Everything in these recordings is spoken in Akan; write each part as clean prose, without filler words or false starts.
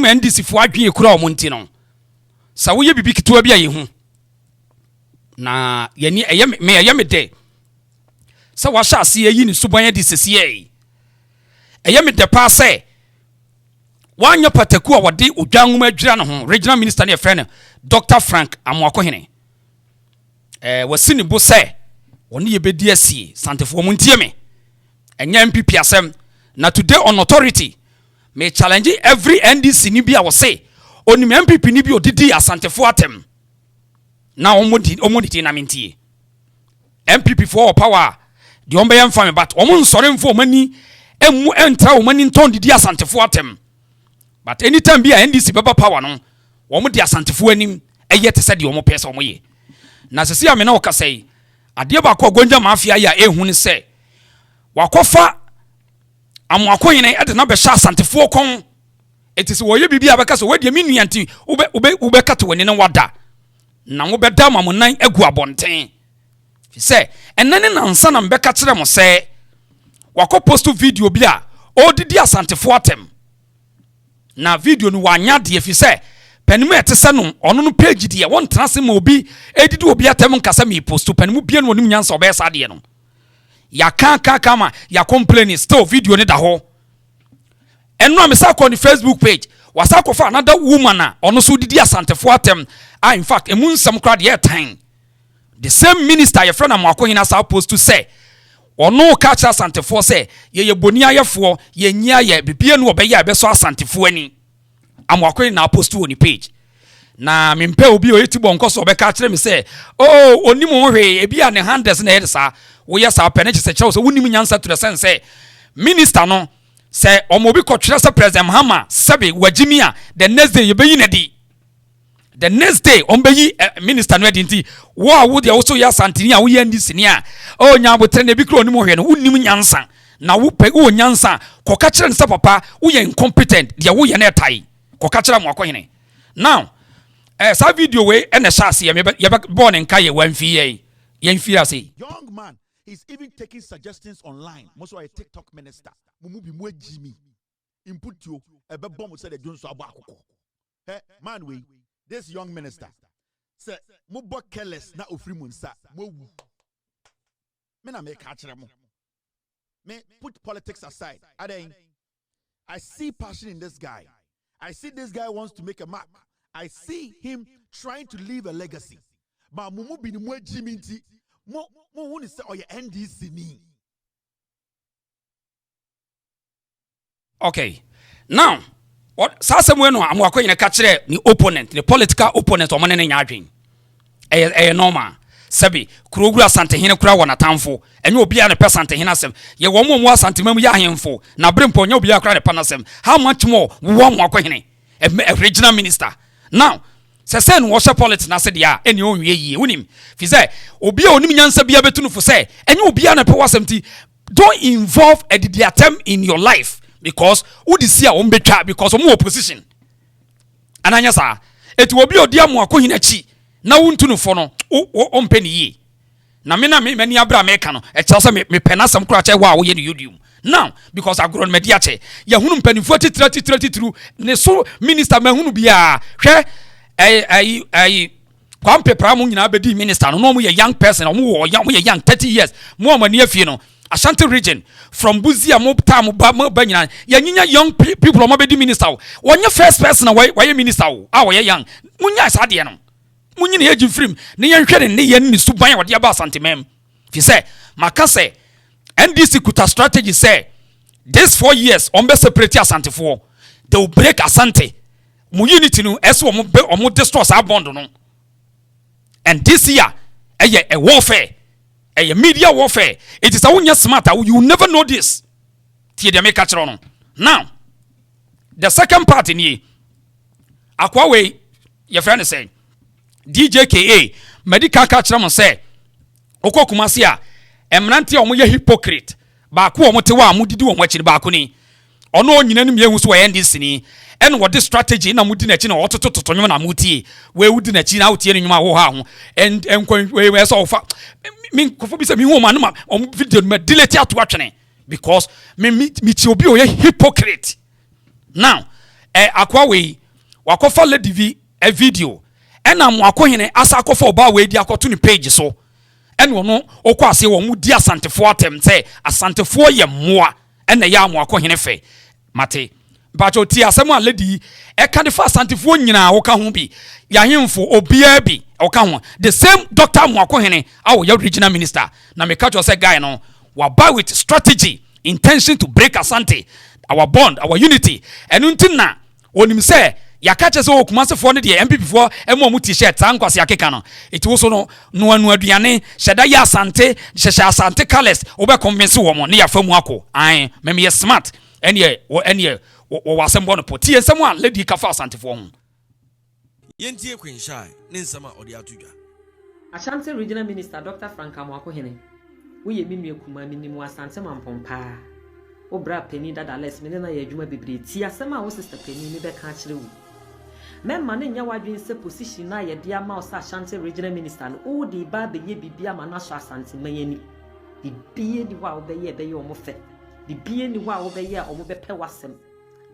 NDC foɔ adwene kura wɔn nti no, sɛ woyɛ biribi ketewa bi a yɛhu na yɛni ɛyɛ me ɛyɛ me dɛ sɛ wahyɛ aseɛ yi ne suban adi sesiɛ yi. Ɛyɛ me dɛ paa sɛ wanyɛ pataku a wɔde odwa nwoma adwira ne ho. Regional minister ne yɛfrɛ no Dr. Frank Amoakohene. Wasi ne bo sɛ wɔne yɛbɛdi asie. Santefoɔ, mo ntie me, ɛnyɛ NPP asɛm. Na today on authority, me challenge every NDC ni bi a wɔse onim NPP ni bi odidi Asantefoɔ atɛm na wɔn di wɔn didi na mentie. NPP foɔ wɔ power a, deɛ wɔn bɛyɛ mfa me, but wɔn nsɔre mfo wɔn ani emu ntra wɔn ani ntɔn didi Asantefoɔ atɛm. But anytime bi a NDC bɛba power no, wɔn de Asantefoɔ anim ɛyɛ te sɛ deɛ wɔn pɛ sɛ wɔn yɛ. Na sisi a me na wɔkasa yi, adeɛ baako a Gonja Mafia yɛ a ehu ne sɛ wakɔfa Amoakohene ɛde na bɛhyɛ Asantefoɔ kɔn. Eti sɛ wɔyɛ biribi a bɛka sɛ wɔdeɛ me nua nti wobɛ wobɛ wobɛkata w'ani na wada na wobɛda ma mo nan agu abɔnten sɛ ɛnɛ ne nansa na mbɛka kyerɛ mo sɛ wakɔ post video bi a ɔredidi Asantefoɔ atɛm. Na video no wanya adeɛ fi sɛ panimu a ɛte sɛ no, ɔno no page deɛ, wɔntena ase ma obi edidi obi atɛm nkasa mi post. Panimu bie no onim nyansa ɔbɛyɛ saa adeɛ no. Yɛaka ka ka ma yɛ complain, still video ne da hɔ. Ɛno a mesa kɔ ne Facebook page, wasa akɔfa another woman a ɔno nso didi Asantefoɔ atɛm a, in fact, emu nsɛm koraa deɛ ɛtan. The same minister yɛfrɛ no Amoakohene saa post sɛ ɔno ka kyerɛ Asantefoɔ sɛ yɛyɛ boni ayɛfoɔ, yɛnyi ayɛ bibia no wɔbɛyɛ a ɛbɛsɔ Asantefoɔ ani. Amoakohene na apost wɔ ne page. Na mempɛ obi a ɔyɛ ti bɔ nkɔ so ɔbɛka kyerɛ me sɛ, oh, onim ho hwee. Ebi a ne handles na ɛyɛ saa. Woyɛ saa pɛ ne kyerɛ sɛ kyerɛw sɛ wonim nyansa to the sense sɛ minister no sɛ ɔmo obi kɔtwerɛ sɛ President Mahama sɛbe wagyimi a, the next day yɛbɛyi n'adi. The next day ɔmo bɛyi minister no adi. Nti wo a wo deɛ wo so yɛ Asanteni a woyɛ NDC ni a, oh, nya abotere na ebi kura onim hwee no, wonim nyansa na wo pɛ wowɔ nyansa, kɔka kyerɛ no sɛ papa, woyɛ incompetent, deɛ woyɛ no ɛtae. Kɔka kyerɛ mo akɔhene now. Saa video wei ɛna ɛhyɛ aseɛ yɛbɛ bɔɔ ne nka yɛ wɔamfi yɛ yɛmfi ase. Young man, he's even taking suggestions online. Most of a TikTok minister. Mumu bi mu ejimi. Input you ebe bomb said the Jones abo akoko. Hey, man we this young minister. Sɛ mo bɔ careless na ofiri mu nsa mo wu. Me na me ka kyerɛ mo. Me put politics aside. Aden, I see passion in this guy. I see this guy wants to make a mark. I see him trying to leave a legacy. But mumu bi ni mo ejimi nti mo mo hu ni sɛ ɔyɛ NDC ni. Okay, now what saa asɛm wei no Amoakohene ka kyerɛ ne opponent, ne political opponent, ɔmo ne ne nya adwen. Ɛyɛ normal. Sɛbi kuro wura Asantehene kura wɔ n'atamfo. Ɛnyɛ obiara ne pɛ Asantehene asɛm. Yɛ wɔn mu a wɔn Asantema mu yɛ ahemfo na abere mpɔ, nyɛ obiara kura ne pɛ n'asɛm. How much more wɔ Amoakohene, a regional minister? Now sɛ no wɔhyɛ politics n'ase deɛ a, ɛne ɔnwie yie. Wonim fi sɛ obi a onim nyansa bia bɛtu no fo sɛ ɛnyɛ obiara na pɛ w'asɛm, ti don't involve adidi atɛm in your life, because wodi si a wɔn bɛtwa, because wɔn wɔ position ananyɛ saa. Eti obi a odi Amoakohene akyi na wontu no fo no, wo wo ɔmpɛ ne yie. Na me na me m'ani abere a meka no, ɛkyerɛ sɛ me mepɛ n'asɛm koraa kyɛ hɔ a woyɛ no YouTube now, because agorɔ no madi akyɛ. Yɛhunu mpanimfoɔ titire titire titiriw ne so minister mahunu biara. Hwɛ, ɛyi ɛyi ɛyi Kwampe pra mo nyinaa bɛdi minister no na ɔmo yɛ young person. Ɔmo wɔ ɔmo yɛ young, 30 years. Mo a mo ani afie no, Ashanti Region from Busia, mo taa mo ba nyinaa, yɛnyinya young people ɔmo bɛdi minister o. Wɔnyɛ first person a wɔyɛ minister o a wɔyɛ young. Mo nya saa adeɛ no, mo nyina yɛ gyi firim ne yɛnhwɛ ne ne yɛn ne suban a wɔde aba Asantemam. Fi sɛ maka sɛ NDC kuta strategy sɛ this 4 years wɔn bɛ separate Asantefoɔ. They will break Asante mo unity no. Ɛsɛ wɔn bɛ wɔn destroy saa bond no. And this year ɛyɛ a warfare, ɛyɛ media warfare. It is a wonyɛ smart a, you never know this. Tie deɛ meka kyerɛ no. Now the second part nie. Akoa wei yɛfrɛ no sɛ DJKA. Madi ka kyerɛ mo sɛ wokɔ Kumase a, mmeranteɛ a wɔyɛ hypocrite baako a wɔte hɔ a wɔdidi wɔn akyi no baako ni. Ɔno onyina no mmienu so wɔyɛ NDC ni, ɛna wɔde strategy na modi n'akyi na ɔtotototo nnwom na motie. Wei wodi n'akyi na wotie ne nnwom a wɔ hɔ a ho ɛnkɔ wei wei sɛ ɔfa me nkɔfo bi sɛ mehu ɔmo anoma ɔmo video no ma delete ato atwene, because me me me kyi obi a ɔyɛ hypocrite. Now Ɛ akoa wei wakɔfa lady bi ɛ video ɛna Amoakohene asa akɔfa ɔbaa wei de akɔto ne page so, ɛna ɔno ɔkɔ aseɛ wɔn mo di Asantefoɔ atɛm sɛ Asantefoɔ yɛ mmoa. Ɛna ɛyɛ Amoakohene fɛ. Mate mpakyɛw, tie asɛm a lady yi ɛka de fa Asantefoɔ nyinaa, wɔka ho bi, yɛahemfo obiara bi ɔka ho. The same Dr Amoakohene a wɔyɛ regional minister na meka kyerɛ sɛ guy no waba with strategy, intention to break Asante, our bond, our unity. Ɛno nti na onim sɛ yɛaka kyerɛ sɛ wɔ Kumasefoɔ no deɛ, NPP foɔ ɛma ɔmo T-shirt saa nkwasi akeka no. Eti wo so no noanoa aduane hyɛda yɛ Asante, hyehyɛ Asante colours, wobɛ convince wɔn ne yɛafa mu akɔ. Ae, mɛmi yɛ smart. Ɛneɛ wɔ ɛneɛ wɔwɔ asɛm bɔ no po. Tie nsɛm a lady ka fa Asantefoɔ ho. Yɛntie Queen Shine ne nsɛm a ɔde ato dwa. Ashanti Regional Minister Dr Frank Amoakohene, woyɛ me nua kumaa. Menim wɔ Asante Mampɔn paa. Wo bra panin dada les me ne no ayɛ adwuma bebree. Tie asɛm a wo sister panin mi bɛka akyerɛ wo. Mɛma ne nyɛ w'adwene sɛ position no a yɛde ama wo sɛ Ashanti Regional Minister no, wode ba abɛyɛ biribi ama no asɔ Asanteman ani. Biribiara ni hɔ a wobɛyɛ ɛbɛyɛ ɔmo fɛ. Biribiara ni hɔ a wobɛyɛ a ɔmo bɛpɛ w'asɛm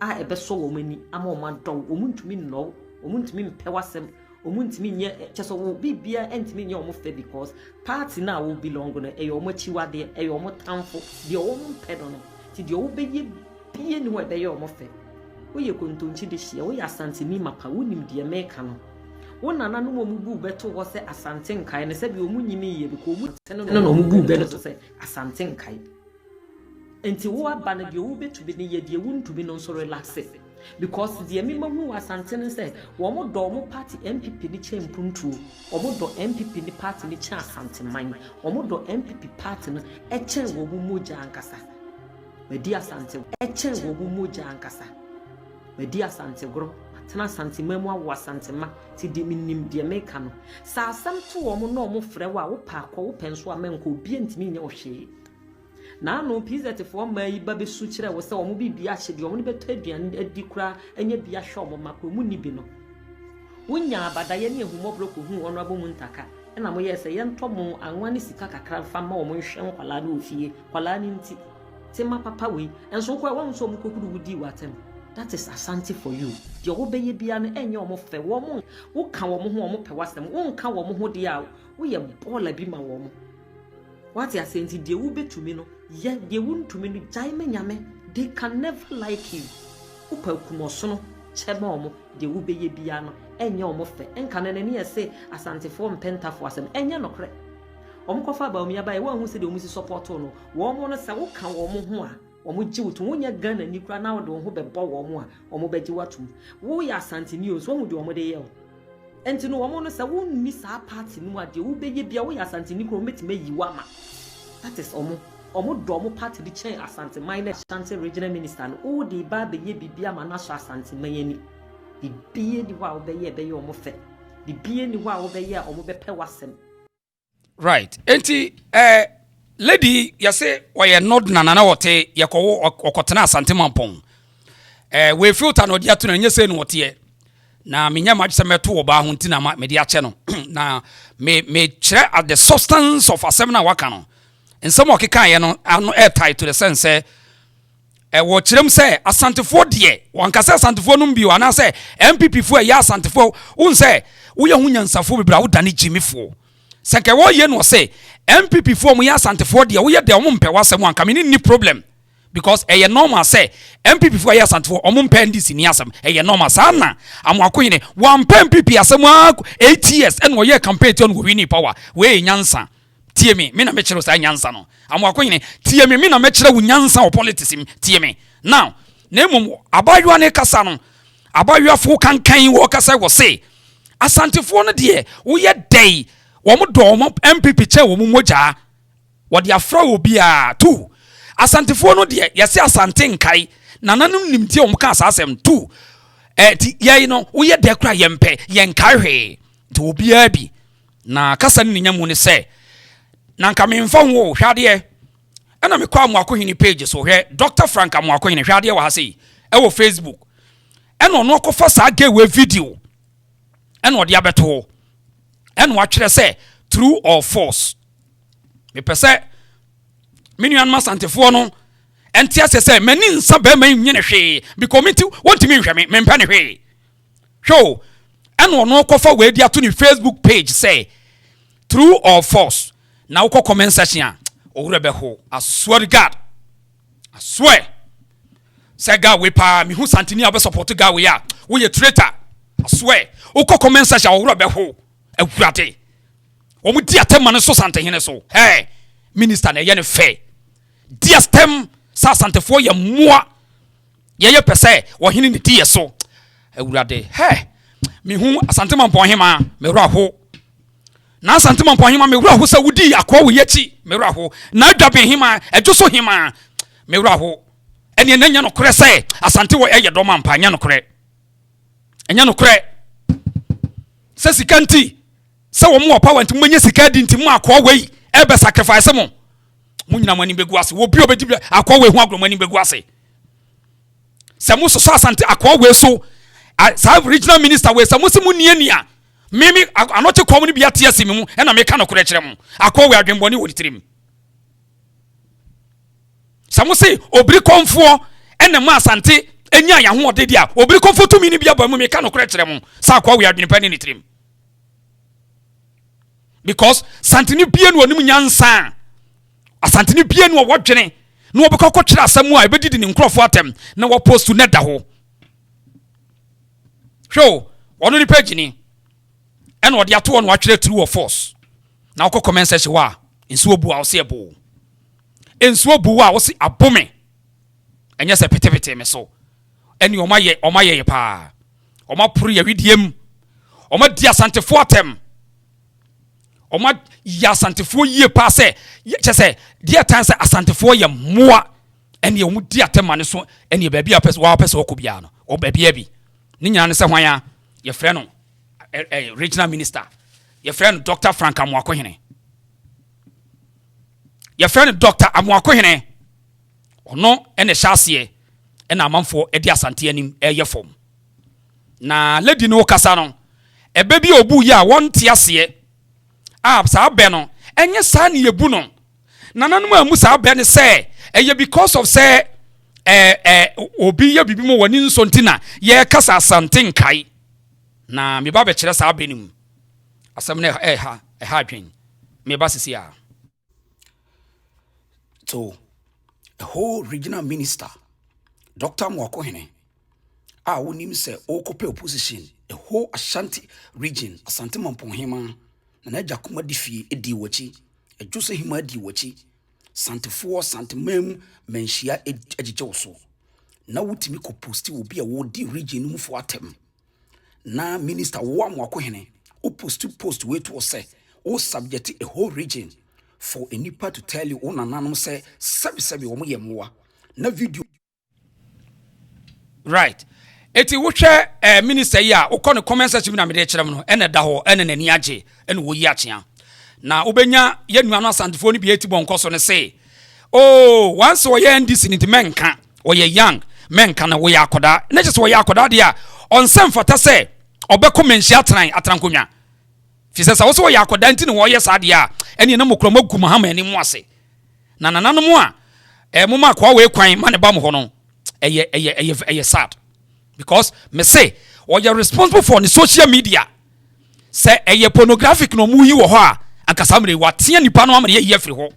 a ɛbɛsɔ wɔn ani ama ɔmo adɔ wo. Ɔmo ntumi nnɔ wo, ɔmo ntumi mpɛ w'asɛm, ɔmo ntumi nyɛ kyɛ sɛ wo biribiara ntumi nyɛ ɔmo fɛ, because party no a wo belong no ɛyɛ ɔmo akyiwadeɛ, ɛyɛ ɔmo tamfo, deɛ ɔmo mpɛ no. Nti deɛ wobɛyɛ bie ni hɔ a ɛbɛyɛ ɔmo fɛ. Woyɛ kontonkyi de hyia, woyɛ Asanteni mapa, wonim deɛ mɛka no. Wo nananom a ɔmo bu bɛto hɔ sɛ Asante nkae no, sɛbi ɔmo nyini yie because ɔmo no na ɔmo bu bɛ no to sɛ Asante nkae. Nti wo aba no, deɛ wobɛtumi no yɛ, deɛ wontumi no nso relax, because deɛ mema hu wɔ Asante no sɛ wɔn dɔ wɔn party NPP ne kyɛn mpuntuo, wɔn dɔ NPP ne party ne kyɛn Asanteman, wɔn dɔ NPP party no ɛkyɛn wɔn mogya ankasa. Madi Asante ɛkyɛn wɔn mogya ankasa. Madi Asante gorɔ, atena Asanteman mu, awo Asantema ti de menim deɛ meka no. Sɛ asɛm to wɔn na wɔn frɛ wo a, wopɛ akɔ, wopɛ nso a mɛnkɔ, obi ntumi nyɛ wo hwee. Naano PZ foɔ mmaa yi ba bɛsu kyerɛ wo sɛ wɔn biribi ahye deɛ wɔn bɛtɔ aduane adi koraa, anya bi ahwɛ wɔn ma kuro mu ni bi no, wonya abadayɛ ne ahummɔborɔ kɔhuu ɔno abɔ mu ntaka, ɛna moyɛɛ sɛ yɛntɔ mo anwa ne sika kakra mfa ma wɔn nhwɛ nkwadaa no wɔ fie. Nkwadaa no nti tema papa wei nso wokɔ a wɔn nso wɔn kɔkuru wodi w'atɛm. That is Asante for you. Deɛ wobɛyɛ biara no ɛnyɛ wɔn fɛ. Wɔn woka wɔn ho, wɔn pɛ w'asɛm. Wonka wɔn ho deɛ a, woyɛ bɔɔla bi ma wɔn. Wate ase? Nti deɛ wobɛtumi no yɛ, deɛ wontumi no gyae ma Nyame. They can never like you. Wopɛ kumɔsono kyɛ ma ɔmo, deɛ wobɛyɛ biara no ɛnyɛ ɔmo fɛ. Ɛnka no n'ani yɛ sɛ Asantefoɔ mpɛntafoɔ asɛm ɛnyɛ nokorɛ. Ɔmo kɔfa Bawumia baeɛ, wɔn ahu sɛ deɛ ɔmo si support no wɔn no, sɛ woka wɔn ho a, wɔn gye wo tom. Wonyɛ Ghana ni koraa na wode wɔn ho bɛbɔ wɔn a, wɔn bɛgye wo atom. Woyɛ Asanteni o, so wɔn deɛ wɔn de yɛ o. Nti no wɔn no, sɛ wonni saa party no mu a, deɛ wobɛyɛ bia, woyɛ Asanteni koraa, wɔn bɛtumi ayi wo ama. That is ɔmo. Ɔmo dɔ ɔmo party de kyɛn Asanteman. No Ashanti Regional Minister no, wode ba abɛyɛ biribi ama no asɔ Asanteman ani. Biribiara ni hɔ a wobɛyɛ ɛbɛyɛ ɔmo fɛ. Biribiara ni hɔ a wobɛyɛ a ɔmo bɛpɛ w'asɛm. Right, nti lady yɛse ɔyɛ nod na nana wɔte yɛkɔwo ɔkɔtena Asante Mampɔn. Wei filter na ɔde ato no, ɛnyɛ sɛ no wɔteɛ na menyɛ ma sɛ mɛto ɔbaa ho nti na mede akyɛ no na me mekyerɛ at the substance of asɛm no a waka no. Nsɛm a ɔkekaeɛ no ano ɛɛtae to the sense sɛ ɛwɔ kyerɛm sɛ Asantefoɔ deɛ, wankasa Asantefoɔ no bio anaasɛ NPP foɔ ɛyɛ Asantefoɔ. Wohu sɛ woyɛ ho nyansafoɔ bebree a, wodane gyimifoɔ. Sɛ nka wɔyɛ no sɛ NPP foɔ mo yɛ Asantefoɔ deɛ, woyɛ deɛ ɔmo mpɛ w'asɛm anka me ne nni problem, because ɛyɛ normal sɛ NPP foɔ ɛyɛ Asantefoɔ, ɔmo mpɛ NDC ni asɛm. Ɛyɛ normal saa na Amoakohene wampɛ NPP asɛm a 8 years ɛna ɔyɛ campaign tí ɔno wɔ winning power. Wei nyansa, tie me, me na mɛkyerɛ saa nyansa no. Amoakohene, tie me, me na mɛkyerɛ wo nyansa wɔ politics mu. Tie me now. Na mmom abayewa ne kasa no, abayewafoɔ kankan wɔ kasa wɔ se Asantefoɔ no deɛ, woyɛ dɛn, wɔn dɔ wɔn NPP kyɛn wɔn mogyaa. Wɔde afra wɔ biara two. Asantefoɔ no deɛ, yɛsɛ Asante nkae nananom nimtie wɔn ka saa asɛm two. Ti yɛn no, woyɛ dɛ kora, yɛn pɛ yɛn nkae hwee. Nti obiara bi na kasa no ne nya mu ne sɛ na nka memfa ho o. Hwɛ adeɛ, ɛna mekɔ Amoakohene page so. Hwɛ, Dr Frank Amoakohene, hwɛ adeɛ wɔ ha sei ɛwɔ Facebook, ɛna ɔno akɔfa saa gateway video ɛna ɔde abɛto hɔ, ɛna watwerɛ sɛ true or false. Mepɛ sɛ me nuanom Asantefoɔ no Ɛnte aseɛ sɛ m'ani nsa bɛrima yi nye ne hwee because me nti wɔntumi nhwɛ me, mempɛ ne hwee. Hwɛ o, ɛna ɔno kɔfa wei de ato ne Facebook page sɛ true or false na wokɔ comment section a owurɛ bɛho. I swear to God, I swear sɛ guy wei paa mehu santini a wobɛ support guy wei a woyɛ traitor. I swear wokɔ comment section a owurɛ bɛho. Awurade wɔn di atɛm ma no so santehene so. Hey, minister na ɛyɛ ne fɛ di atɛm sɛ asantefoɔ yɛ mmoa, yɛyɛ pɛ sɛ ɔhene ne di yɛ so. Awurade, hɛ, mehu Asante Mampɔn mewura ho na Asante Mampɔn hema mewura ho sɛ wodi akoa wɔ yɛkyi, mewura ho na Adwaben hema ɛdwo so hema mewura ho. Ɛneɛ na nyɛ nokorɛ sɛ Asante wɔ ɛyɛ dɔm ampa, nyɛ nokorɛ, ɛnyɛ nokorɛ sɛ sika nti sɛ wɔn wɔ power nti mo sika di nti mo akoa wei ɛbɛ sacrifice mo. Mo nyina mo anim bɛgu ase. Wɔ bi a ɔbɛdi akoa wei ho agorɔ, mo anim bɛgu ase sɛ mo soso Asante akoa wei so. Saa regional minister wei sɛ mo sɛ mo nie nia mimi anɔkye kɔm no bi ate asi mi mu ɛna meka nokorɛ kyerɛ mo. Akoa wei adwenbɔne wɔ ne tirim sɛ mo se obiri kɔnfoɔ ɛna mo Asante enya yɛn ahoɔden deɛ a obiri kɔnfoɔ tumi no bi aba mu. Meka nokorɛ kyerɛ mo sɛ akoa wei adwene pa ne ne tirim because santene bie no onim nyansa, asantene bie no ɔwɔ dwene na wɔbɛkɔ kɔtwerɛ asɛm a ɛbɛdidi ne nkurɔfoɔ atɛm na wɔpost ne da hɔ. Hwɛ o, ɔno nipa gyini ɛna ɔde ato hɔ na watwerɛ true or false na wokɔ comment section hɔ a nsuo bu a wɔsi ɛbo nsuo bu a wɔsi abome ɛnyɛ sɛ petepete me so. Ɛne ɔmo ayɛ, ɔmo ayɛ yɛ paa, ɔmo aporo yɛ widie mu, ɔmo adi asantefoɔ atɛm, ɔmo ayɛ asantefoɔ yie paa sɛ kyɛ sɛ deɛ tan sɛ asantefoɔ yɛ mmoa. Ɛne ɔmo di atɛm ma ne so. Ɛne baabi a pɛ sɛ wɔapɛ sɛ ɔkɔ biara no ɔ baabi a bi ne nyinaa ne sɛ hwan a yɛfrɛ no ɛ ɛ regional minister, yɛfrɛ no Dr Frank Amoakohene, yɛfrɛ no Dr Amoakohene. Ɔno ɛna ɛhyɛ aseɛ ɛna amanfoɔ ɛde Asante anim ɛyɛ fam na lady no kasa no ɛbɛ bi a obu yi a wɔnte aseɛ a saa bɛ no ɛnyɛ saa ne yɛbu no. Nananom a mu saa bɛ no sɛ ɛyɛ because of sɛ ɛɛ ɛɛ obi yɛ biribi mu wɔ ne nso nti na yɛrekasa Asante nkae na meba bɛkyerɛ saa bɛ no mu asɛm no ɛha adwen meba sisi a. So a whole regional minister, Dr. Amoakohene, a wonim sɛ ɔrekɔpɛ opposition, a whole Ashanti Region, Asante Mampɔnhema na n'agya kuma di fie di w'akyi, ɛdwo sɛ hema di w'akyi, Santefoɔ Santeman mu manhyia agyegye wo so na wotumi kɔ post obi a wɔdi region no mufoɔ atɛm na minister wo Amoakohene wo post post wei to sɛ wo subject a whole region for a nipa to tell you wo nananom sɛ sɛbisɛbi wɔn yɛ mmoa na video. Right, eti wohwɛ minister yi a wokɔ ne comment section bi na mede kyerɛ mu no ɛna da hɔ ɛna n'ani agye ɛna wɔyi akyea na wobɛnya yɛn nua no asantefoɔ no bi eti bɔ nkɔ so ne se oh, once ɔyɛ NDC ne nti mɛnka ɔyɛ young, mɛnka na wɔyɛ akɔdaa ne kyɛ sɛ ɔyɛ akɔdaa deɛ a ɔnsɛ mfata sɛ ɔbɛkɔ manhyia atran atrankonnwa fi sɛ wo sɛ ɔyɛ akɔdaa nti ne wɔyɛ saa deɛ a ɛne na mokura mo agu Mahama anim ase na nananom a moma akoa wei kwan ma ne ba mo hɔ no ɛyɛ sad because me se ɔyɛ responsible for ne social media sɛ ɛyɛ pornographic na ɔmo yi wɔ hɔ a ankasa mmerɛ watea nipa no ama ne yɛyi afiri hɔ.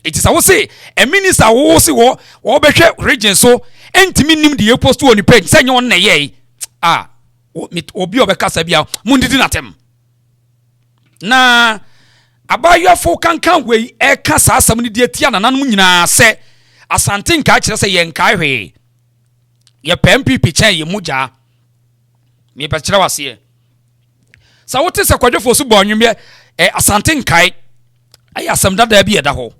Eti sɛ wo se a minister wo se wɔ wɔbɛhwɛ region so ɛntumi nim deɛ post wɔ ne page sɛ nyɛ ɔno na ɛyɛ yi a obi a ɔbɛkasa bia mo ndidi n'atɛm na abaayɛfo kankan wei ɛka saa asɛm no de atia nananom nyinaa sɛ Asante nkae kyerɛ sɛ yɛnkae hwee, yɛpɛ NPP kyɛn yɛ mu gyaa. Mepɛ kyerɛ waseɛ sɛ wote sɛ kwadwofoɔ so bɔ anwummeɛ ɛ Asante nkae ɛyɛ asɛm dadaa bi ɛda hɔ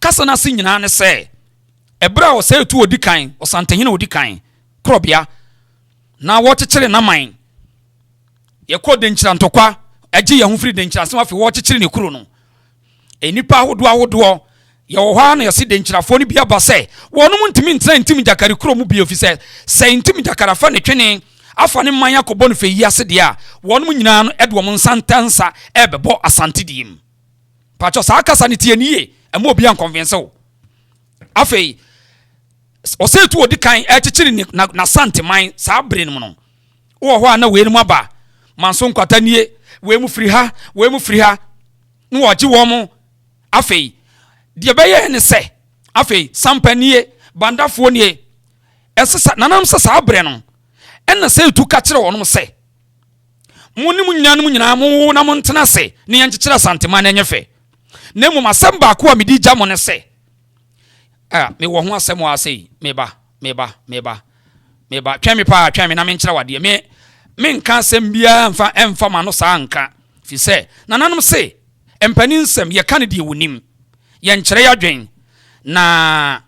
kasa no ase nyinaa ne sɛ ɛberɛ a ɔsɛ etu odi kan ɔsantehene odi kan korɔbea na wɔkyekyere naman yɛkɔ Denkyira ntɔkwa ɛgye yɛn ho firi Denkyira asɛm afei wɔkyekyere ne kuro no nnipa ahodoɔ ahodoɔ yɛwɔ hɔ a na yɛsi Denkyirafoɔ no bi aba sɛ wɔnom ntumi ntena Ntim Gyakari kuro mu bio fi sɛ Ntim Gyakari afa ne twene afa ne man akɔbɔ no fɛ yi ase deɛ a wɔnom nyinaa no ɛde wɔn nsa ntansa ɛbɛbɔ Asante die mu. Patwɔ saa kasa ne tie ne yie ɛma obi anconvince wo. Afei, ɔsɛ tu ɔdi kan ɛkyekyere ne na n'asanteman saa bere no mu no. Wowɔ hɔ a na wei no mu aba, manso nkwata nie, wei mu firi ha, wei mu firi ha, na wɔgye wɔn mo. Afei, deɛ ɛbɛyɛ ne sɛ, afei, sampa nie, bandafoɔ nie, ɛsɛ sɛ, nananom sɛ saa berɛ no, ɛna sɛ ɛtu ka kyerɛ wɔnom sɛ, Mo ne mo nyinanom nyinaa monwo na montena ase na yɛnkyekyere Asanteman na ɛnyɛ fɛ. Na mmom asɛm baako a mede gya mo ne sɛ, ah, mewɔ ho asɛm wɔ ha sei, meba, meba, meba, meba, twɛn me paa, twɛn me na menkyerɛ wo adeɛ. Me, menka asɛm biara mfa, ɛmfa m'ano saa nka, firi sɛ, nananom se, mpanin nsɛm, yɛka no deɛ wɔnim, yɛnkyerɛ yɛadwen, na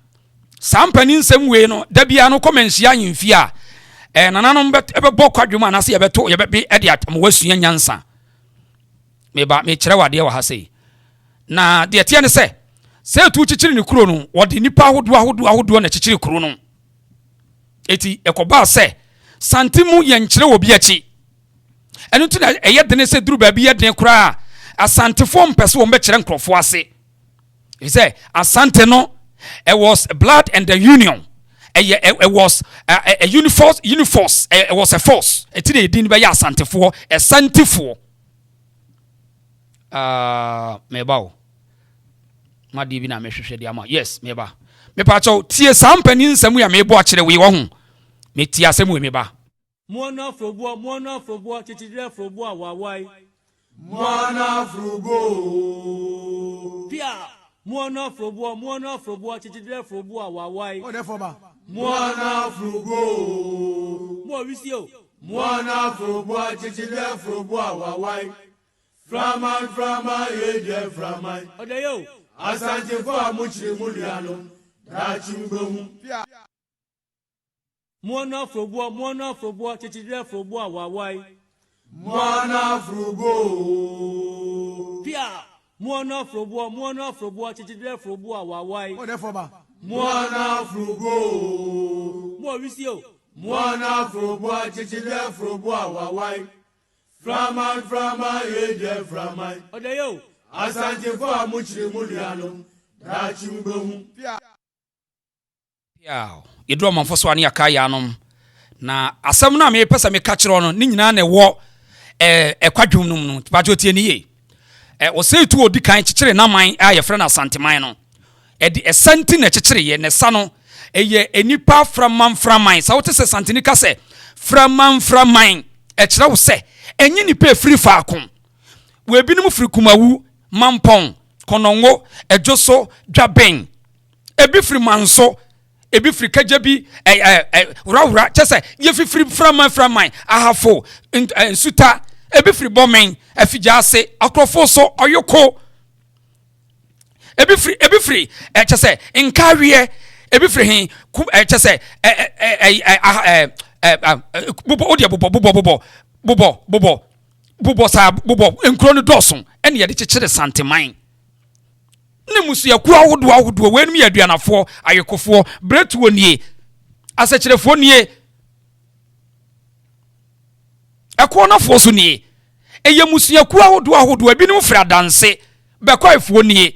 Saa mpanin nsɛm wei no, da biara no kɔ manhyia ahemfie a, eh, nananom bɛbɔ kwadwom anaasɛ yɛbɛto yɛbɛbe de ama wasua nyansa. Meba mekyerɛ wo adeɛ wɔ ha sei. Na deɛ ɛteɛ ne sɛ, sɛ ɛtu kyekyere ne kuro no, wɔde nnipa ahodoɔ ahodoɔ ahodoɔ na ɛkyekyere kuro no. Eti ɛkɔbaa sɛ Sante mu yɛnkyerɛ wɔ bi akyi. Ɛno nti na ɛyɛ dene sɛ duru baabi yɛ den koraa Asantefoɔ mpɛ sɛ wɔn bɛkyerɛ nkurɔfoɔ ase. Efisɛ Asante no, it was blood and the union. Ɛyɛ it was a, a, a uniforce, uniforce, it was a force. Ɛti na edin bɛyɛ Asantefoɔ, Asantefoɔ. Uh, meba o. Madeɛ bi na mehwehwɛ de ama. Yes, meba. Mepa kyɛw, tie saa mpanin nsɛm yi a mebɔ akyerɛ wei wɔ ho. Metie asɛm wei meba. Moana afroboa, moana afroboa, kyekyedere afroboa wawae. Moana afroboa ooo. Pia! Moana afroboa, moana afroboa, kyekyedere afroboa wawae. Oh therefore ba. Moana afroboa ooo. Mo wisie o. Moana afroboa, kyekyedere afroboa wawae. Framan framan yei deɛ framan. Ɔdɛyɛ o. Asantefo a mo kyere mo nuanom, daakye mo bɛhu. Pia! Moana afroboa, moana afroboa, kyekyedere afroboa wawae. Moana afroboa ooo. Pia! Moana afroboa, moana afroboa, kyekyedere afroboa wawae. Oh therefore ba. Moana afroboa ooo. Mo awisie o. Moana afroboa, kyekyedere afroboa wawae. Framan framan yei deɛ framan. Ɔdɛyɛ o. Asantefo a mo kyere mo nuanom, daakye mo bɛhu. Pia! Piaw. Yɛduru ɔmanfo so a ne yɛakae yɛn anom. Na asɛm no a mepɛ sɛ meka kyerɛ no ne nyinaa na ɛwɔ ɛɛ ɛkwadwom no mu no. Pakyɛ tie ne yie. Ɛ ɔsɛe tu odi kan kyekyere n'aman a yɛfrɛ no Asanteman no. Ɛde ɛsa nti na ɛkyekyereeɛ na ɛsa no ɛyɛ nnipa framanframan. Sɛ wote sɛ Santini ka sɛ framanframan, ɛkyerɛ wo sɛ ɛnyɛ nnipa ɛfiri faako. Wɔ ebinom firi Kumawu, Mampɔn, Kɔnɔngo, Ɛdwoso, Dwaben. Ebi firi Manso, ebi firi Kagyabi, ɛ ɛ ɛ Worawora, kyɛ sɛ yɛfifiri framan framan, Ahafo, Nsuta, ebi firi Bɔmen, Afigyaase, Akorɔfo so, Ɔyoko, ebi firi ebi firi ɛ kyɛ sɛ Nkaweɛ, ebi firi he ku ɛ kyɛ sɛ ɛ ɛ ɛ ɛ ɛ ɛ bobɔ o deɛ bobɔ bobɔ bobɔ bobɔ bobɔ bobɔ saa bobɔ nkuro no dɔɔso ɛna yɛde kyekyere Santeman. Ne mmusuakuo ahodoɔ ahodoɔ, weinom yɛ aduanafoɔ, awekofoɔ, berɛtuo nie, asɛkyerɛfoɔ nie, ɛkoɔnafoɔ so nie. Ɛyɛ mmusuakuo ahodoɔ ahodoɔ, ebinom firi adanse, bɛkwaefoɔ nie,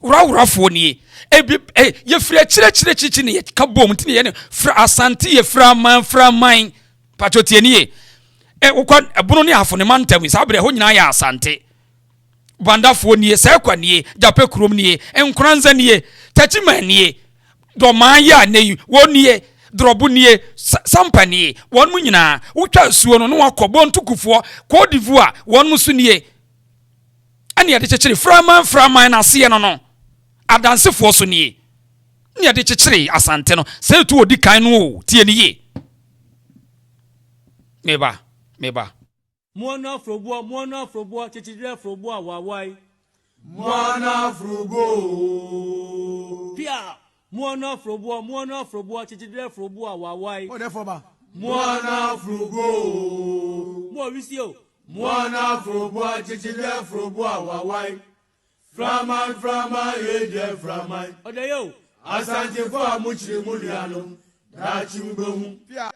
woraworafoɔ nie. Ebi ɛ yɛfiri akyire akyire akyirikyiri na yɛka bom nti na yɛ no fra Asante yɛ framan framan. Patro tie nie. Ɛ wokɔ ɛbono ne ahafo ne mantam saa berɛ ɛhɔ nyinaa yɛ Asante. Bandafoɔ nie, Sɛkwa nie, Gyapɛ kurom nie, Nkoranza nie, Takyiman nie, Dɔmaa yi a nnɛ yi wɔn nie, Drɔbo nie, Sampa nie, wɔn mu nyinaa, wotwa asuo no na wakɔ Bontukufoɔ, Cote d'Ivoire, wɔn mu so nie. Ɛne yɛde kyekyere Framan Framan no aseɛ no no, Adansefoɔ so nie. Ne yɛde kyekyere Asante no, sɛ etu odi kan no o, tie ne yie. Meba, meba. Moana afroboa, moana afroboa, kyekyedere afroboa wawae. Moana afroboa ooo. Pia! Moana afroboa, moana afroboa, kyekyedere afroboa wawae. Oh therefore ba. Moana afroboa ooo. Mo awisie o. Moana afroboa, kyekyedere afroboa wawae. Framan framan yei deɛ framan. Ɔdɛyɛ o. Asantefo a mo kyere mo nuanom, daakye mo bɛhu. Pia!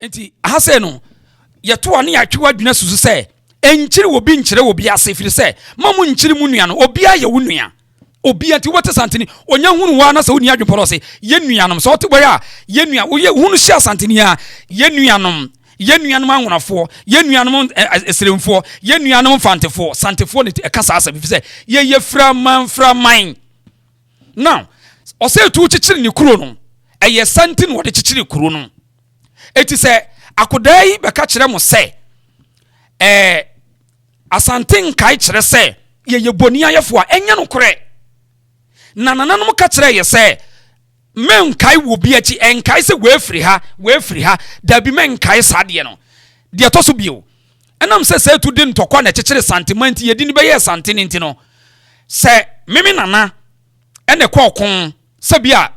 Nti aha sei no, yɛto a ne yɛatwe w'adwene asusu sɛ, nkyiri obi nkyerɛ obi ase, ɛfiri sɛ, ma mo nkyiri mo nua no, obiara yɛ wo nua. Obia nti wobɛte Asanteni, ɔnya hunu wo ara na sɛ wonni adwempɔ no ɔse, yɛn nuanom, sɛ ɔte bɔyɛ a, yɛn nua, woyɛ hunu hyɛ Asanteni a, yɛn nuanom, yɛn nuanom Anwonafoɔ, yɛn nuanom Esremfoɔ, yɛn nuanom Mfantefoɔ, Santefoɔ na ɛka saa asɛm, ɛfiri sɛ yɛyɛ firaman firaman. Now, ɔsɛ etu kyekyere ne kuro no, ɛyɛ sa nti na wɔde kyekyere kuro no. Eti sɛ akodaa yi bɛka kyerɛ mo sɛ, ɛɛ, Asante nkae kyerɛ sɛ yɛyɛ boniayɛfoɔ a, ɛnyɛ nokorɛ. Na nananom ka kyerɛɛ yɛ sɛ, Mɛnkae wɔ bi akyi, ɛnkae sɛ wei firi ha, wei firi ha. Dabi, mɛnkae saa adeɛ no. Deɛ ɛtɔ so bio, ɛnam sɛ Sɛɛtu de ntɔkwa na ɛkyekyere Santeman nti, yɛde no bɛyɛɛ Santene nti no, sɛ me me nana ɛna ɛkɔ ɔko sɛ bi a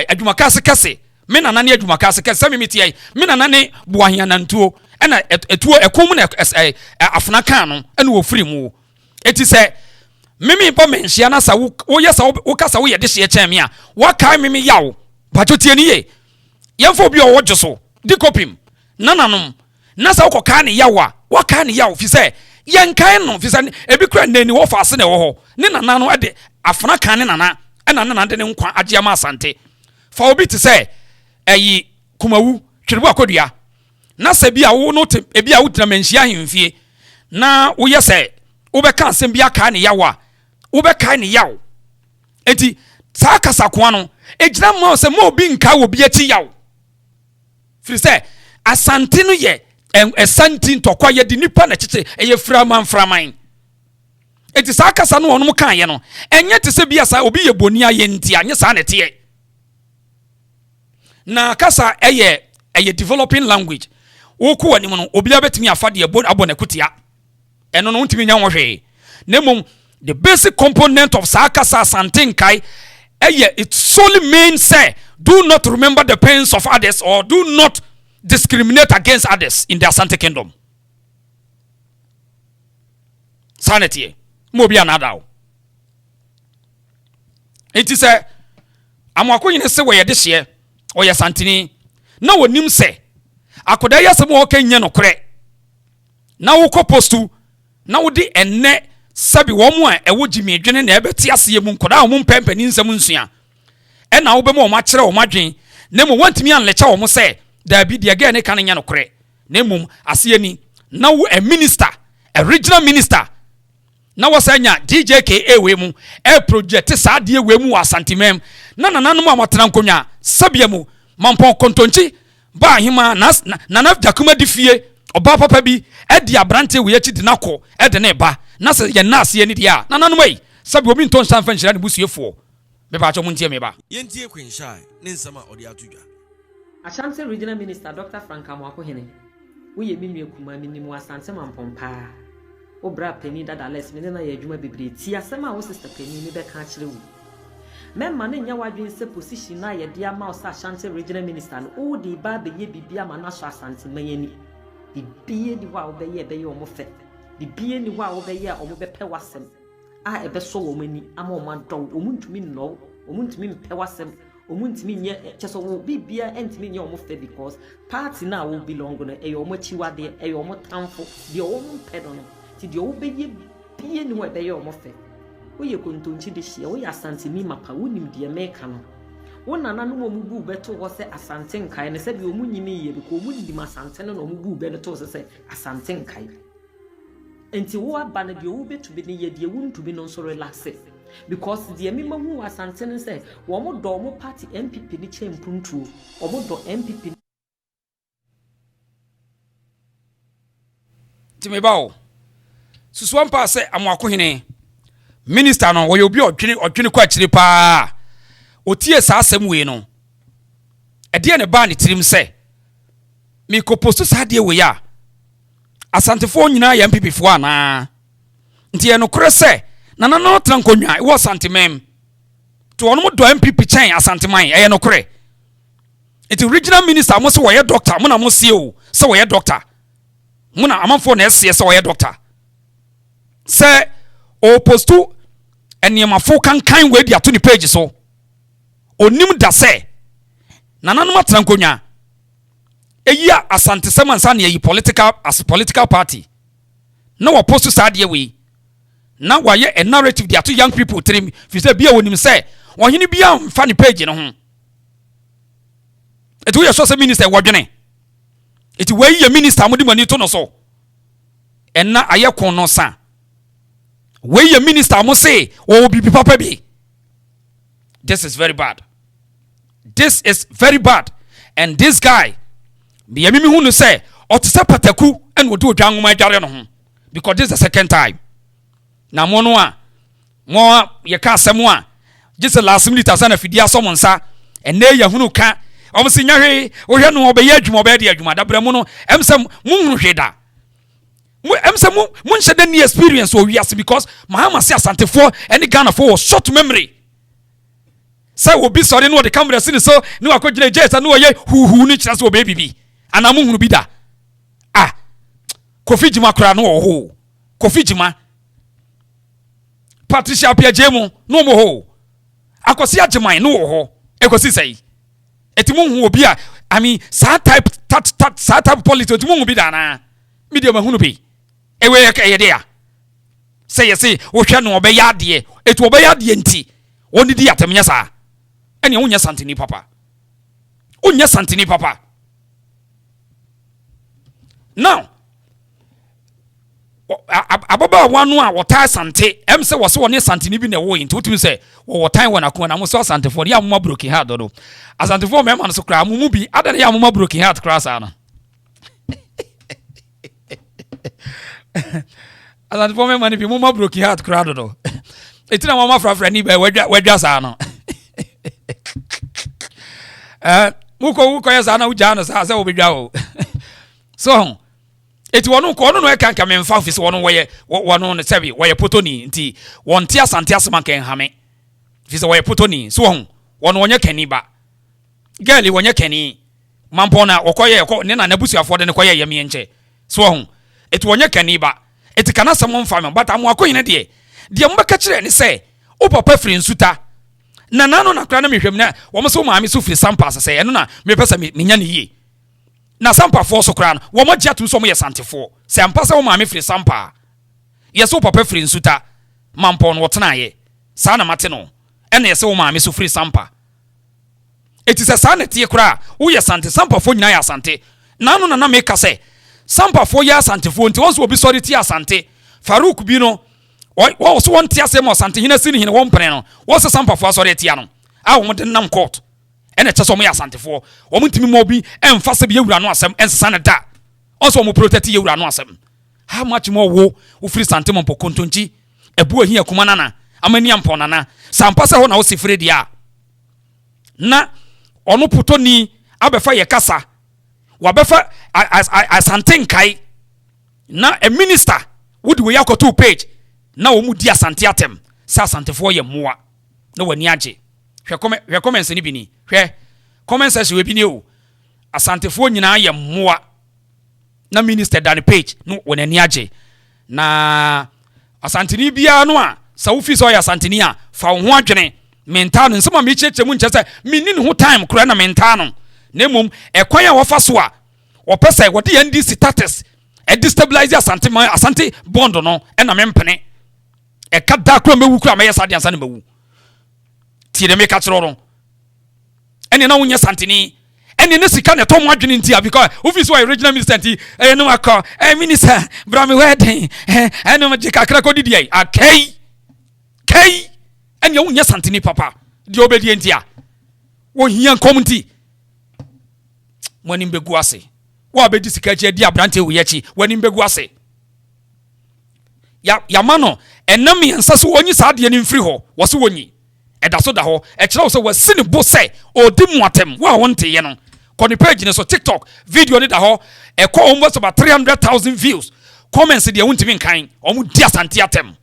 adwumakaase kɛse me nana ne adwumakaase kɛse sɛ me meteɛ yi me nana ne boahe anantuo ɛna ɛtuo ɛko mu na afena kaa no ɛna wɔfiri mu eti sɛ meme bɔ me nhyia na sɛ woyɛ sɛ woka sɛ woyɛ dehyeɛ kyɛn me a wakae me me yaw patwo tie ne ye yɛmfa obi a ɔwɔ dwo so di kɔpim nananom Na sɛ wokɔkae ne yaw a, woakae ne yaw, efisɛ yɛnkae no, efisɛ ebi koraa nnɛ ni wɔfa ase na ɛwɔ hɔ. Ne nana no de afena kaa ne nana, ɛna ne nana de ne nkwa agye ama Asante. Fa obi te sɛ ɛyi Kumawu, Twerebu Akodua, na sɛ bi a wo no te, ebi a wogyina Manhyia ahemfie, na woyɛ sɛ wobɛka asɛm bi akae ne yaw a, wobɛkae ne yaw. Enti saa kasakoa no, egyina ma sɛ ma obi nkae obi akyi yaw. Firi sɛ Asante no yɛ ɛsa nti ntɔkwa yɛde nipa na ɛkyekyere ɛyɛ firaman firaman. Eti saa kasa no wɔnom kaeɛ no ɛnyɛ te sɛ bi a saa obi yɛ boni ayɛ nti a nyɛ saa na ɛteɛ. Na kasa ɛyɛ ɛyɛ developing language. Wokɔ w'anim no obiara bɛtumi afa deɛ abɔ n'akutia. Ɛno no wontumi nya ho hwee. Na mmom the basic component of saa kasa Asante nkae ɛyɛ it solely means sɛ do not remember the pains of others or do not discriminate against others in the Asante kingdom. Saa na ɛteɛ. Ma obi anaada wo. Enti sɛ Amoako nyine se wɔyɛ dehyeɛ, ɔyɛ Asanteni, na wɔnim sɛ akwadaa yi asɛm a ɔka nyɛ nokorɛ, na wokɔ postu na wode ɛnnɛ sɛbi wɔn a ɛwɔ gyimii dwene na ɛbɛte aseɛ mu nkwadaa a wɔn mpɛ mpanin nsɛm nsua ɛna wobɛma wɔn akyerɛ wɔn adwene na mmom wɔntumi anlɛkyɛ wɔn sɛ daabi deɛ gɛɛ ne ka no nyɛ nokorɛ na mmom aseɛ ni na wo a minister a regional minister na wɔsan nya DJKA wei mu ɛreprojɛte saa adeɛ wei mu wɔ Asanteman na nananom a wɔatena nkonnwa sɛbea mu Mampɔn Kontonkyi baa ahemaa na Nana Gyakuma di fie ɔbaa papa bi adi aberanteɛ wei akyi de no akɔ de no reba na sɛ yɛn nna aseɛ ni deɛ a nananom ei sɛbi obi ntɔ nsa mfa nhyira ne busuafoɔ mepaakyɛw montie me ba. Yɛntie Queen Shy ne nsɛm a ɔde ato dwa. Ashanti Regional Minister Doctor Frank Amoakohene, woyɛ me nua kumaa, menim wo Asante Mampong paa. Wo bra panin dada Les me ne no ayɛ adwuma bebree tie asɛm a wo sister panin no bɛka akyerɛ wo yi. Mɛmma no nyɛ w'adwene sɛ position no a yɛde ama wo sɛ Ashanti Regional Minister no wode reba abɛyɛ biribi ama no asɔ Asanteman ani. Biribiara nni hɔ a wobɛyɛ a ɛbɛyɛ wɔn fɛ. Biribiara nni hɔ a wobɛyɛ a wɔbɛpɛ w'asɛm a ɛbɛsɔ wɔn ani ama wɔn adɔ wo. Wɔntumi nnɔ wo, wɔntumi mpɛ w'asɛm. Wɔn ntumi nyɛ kyɛ sɛ wɔn biribiara ntumi nyɛ wɔn fɛ because party no a wo belong no ɛyɛ wɔn akyiwadeɛ ɛyɛ wɔn tamfo deɛ wɔn mpɛ no no ti deɛ wobɛyɛ bie ni hɔ ɛbɛyɛ wɔn fɛ woyɛ kontonkyi de hyeɛ woyɛ asanteni mapa wonim deɛ meka no wo nananom wɔn bu bɛ to hɔ sɛ asante nkae no sɛdeɛ wɔn nyini yɛ because wɔn nim asante no na wɔn bu bɛ no to sɛ sɛ asante nkae. Nti wo aba no deɛ wobɛtumi no yɛ deɛ wontumi no nso relaxe because deɛ me mahu wɔ Asante no sɛ wɔn dɔ wɔn party NPP no kyɛn mpuntuo wɔn dɔ NPP. Nti me ba o, susu ampa sɛ Amoakohene minister no wɔyɛ obi a ɔdwene ɔdwene kɔ akyire paa. Otie saa asɛm wei no, ɛdeɛ na ɛbaa ne tirim sɛ mekɔ post saa adeɛ wei a Asantefoɔ nyinaa yɛ NPP foɔ anaa? Nti ɛyɛ nokorɛ sɛ Nana no tena nkonnwa wɔ Asanteman nti wɔnom dɔ NPP kyɛn Asanteman ɛyɛ nokorɛ? Nti regional minister mo se wɔyɛ doctor mo na mo seɛ o sɛ wɔyɛ doctor mo na amanfoɔ na ɛseɛ sɛ wɔyɛ doctor sɛ ɔpostu nneɛmafo kankan wei de ato ne page so onim da sɛ nananom atena nkonnwa Eyi a Asantesɛm ansa na yɛayi political as political party na wɔpost saa adeɛ wei. Na wayɛ a narrative de ato young people tirim firi sɛ bia wɔnim sɛ ɔhene biara mfa ne page no ho. Eti woyɛ sure sɛ minister wɔdwene? Eti wei yɛ minister a mode mo ani to no so. Ɛna ayɛ ko no sa. Wei yɛ minister a mo se wɔwɔ biribi papa bi. This is very bad. This is very bad. And this guy, deɛ mimi hu no sɛ ɔte sɛ pataku ɛna ɔde odwa nwoma adware no ho because this is the second time. Na mo no a mo a yɛka asɛm a gye sɛ last minute asa na fidie asɔ mo nsa ɛnɛ yɛhunu ka wɔn si nya hwee wohwɛ no ɔbɛyɛ adwuma ɔbɛyɛ de adwuma dabrɛ mu no ɛm sɛ mo nhunu hwee da mo ɛm sɛ mo mo nhyɛ dɛ ni experience wɔ wiase because Mahama se Asantefoɔ ɛne Ghanafoɔ wɔ short memory sɛ obi sɔre na ɔde camera si ne so ne wakɔgyina gye sɛ ne ɔyɛ huuhuu no kyerɛ sɛ ɔbɛyɛ biribi anaa mo hunu bi da ah Kofi Gyima koraa no wɔ hɔ Kofi Gyima Patricia Appiagyei mu no wɔ hɔ Akwasi Agyeman no wɔ hɔ ɛkɔsi sɛi ɛti mo hu obi a I mean saa type tat tat saa type politics ɛti mo hu bi da anaa mi deɛ mahunu bi ɛwɛ ɛyɛ de a sɛ yɛse wohwɛ no ɔbɛyɛ adeɛ ɛti ɔbɛyɛ adeɛ nti wɔn di atɛm nyɛ saa ɛnea wonyɛ santini papa wonyɛ santini papa now ababaawa no a wɔtaa sante ɛm sɛ wɔsɛ wɔne santini bi na ɛwɔ yi nti wotumi sɛ wɔwɔ tan wɔ n'akoma na mo sɛ asantefoɔ no yɛ amoma broken heart dodo asantefoɔ mmarima no so koraa mo mu bi ada ne yɛ amoma broken heart koraa saa no asantefoɔ mmarima no bi mo ma broken heart koraa dodo eti na wɔn afrafra ni bɛɛ wadwa wadwa saa no ɛɛ mokɔ wokɔyɛ saa na wogyaa no saa sɛ wobɛdwa o so eti wɔn kɔ ɔno no ɛka nka memfa fi sɛ wɔn wɔyɛ wɔn no sɛbi wɔyɛ potoni nti wɔn te asante asɛm anka nhame fi sɛ wɔyɛ potoni so wɔn wɔn wɔnyɛ kani ba girl wɔnyɛ kani mampɔn na wɔkɔyɛ ɛkɔ ne na n'abusuafoɔ de ne kɔyɛ yɛmeɛ nkyɛ so wɔn eti wɔnyɛ kani ba eti kana asɛm mfa me but amoako nyine deɛ deɛ mobɛka kyerɛ ne sɛ wo papa firi nsuta na nano na koraa na mehwɛ mu na wɔn sɛ wo maame so firi sampa sɛ ɛno na mepɛ sɛ menya ne yie Na Sampafoɔ so koraa no, wɔn agye atom sɛ wɔyɛ Santefoɔ. Sɛ ampa sɛ wo maame firi Sampa a, yɛ sɛ wo papa firi Nsuta, Mampɔn no wɔtenaeɛ. Saa na mate no. Ɛna yɛ sɛ wo maame so firi Sampa. Enti sɛ saa na ɛteɛ koraa a, woyɛ Sante. Sampafoɔ nyinaa yɛ Asante. Naano na na meka sɛ, Sampafoɔ yɛ Asantefoɔ nti, wɔn sɛ obi sɔre tia Asante. Farouk bi no, wɔ wɔ so wɔnte aseɛ ma Ɔsantehene asi ne hene wɔmpene no. Wɔn sɛ Sampafoɔ asɔre atia no a wɔn de nam court. Ɛna ɛkyɛ sɛ wɔn yɛ asantefoɔ. Wɔn ntumi mma obi ɛnfa sɛbi yɛwura no asɛm ɛnsesa no da. Wɔn sɛ wɔn protect yɛwura no asɛm. How much more wo wofiri sante mɔmpɔ kontonkyi ɛbu ahi akuma nana amani ampɔn nana sɛ ampa sɛ hɔ na wosi firi deɛ a na ɔno potoni abɛfa yɛ kasa wabɛfa asante nkae na a minister wode wei akɔto page na wɔn di asante atɛm sɛ asantefoɔ yɛ mmoa na w'ani agye. Hwɛ comment hwɛ comments no bi ni. Hwɛ comment section wɔ bi ni o. Asantefoɔ nyinaa yɛ mmoa. Na minister da ne page no wɔn ani agye. Na Asanteni biara no a sɛ wofi sɛ ɔyɛ Asanteni a fa wo ho adwene. Mentaa no nsɛm a mekyerɛkyerɛ mu nkyɛ sɛ menni ne ho time koraa na mentaa no. Na mmom ɛkwan a wɔfa so a wɔpɛ sɛ wɔde NDC tactics destabilize Asante man Asante bond no ɛna mempene. Ɛka da koraa mɛwu koraa mɛyɛ saa deɛ ansa na mawu. Tie deɛ meka kyerɛ no. Ɛne na wonyɛ santene. Ɛne ne sika na ɛtɔ mo adwene nti a because wofi so ɔyɛ regional minister nti ɛyɛ no akɔ ɛyɛ minister bra me wedding ɛne gye kakra kɔ didi ayi akɛyi kɛyi ɛne wonyɛ santene papa deɛ wobɛdie nti a wohia nkɔm nti mo anim bɛgu ase wo a bɛdi sika akyi adi aberanteɛ wei akyi w'anim bɛgu ase. Ya, yɛama no ɛnna mmiɛnsa sɛ ɔnyi saa adeɛ no mfiri hɔ. Wɔse wɔnyi. Ɛda so da hɔ. Ɛkyerɛ wo sɛ wasi ne bo sɛ ɔredi mu atɛm. Wo a wonteeɛ no, kɔ ne page no so, TikTok, video no da hɔ. Ɛkɔ almost about 300,000 views. Comments deɛ wontumi nkan. Wɔn di Asante atɛm.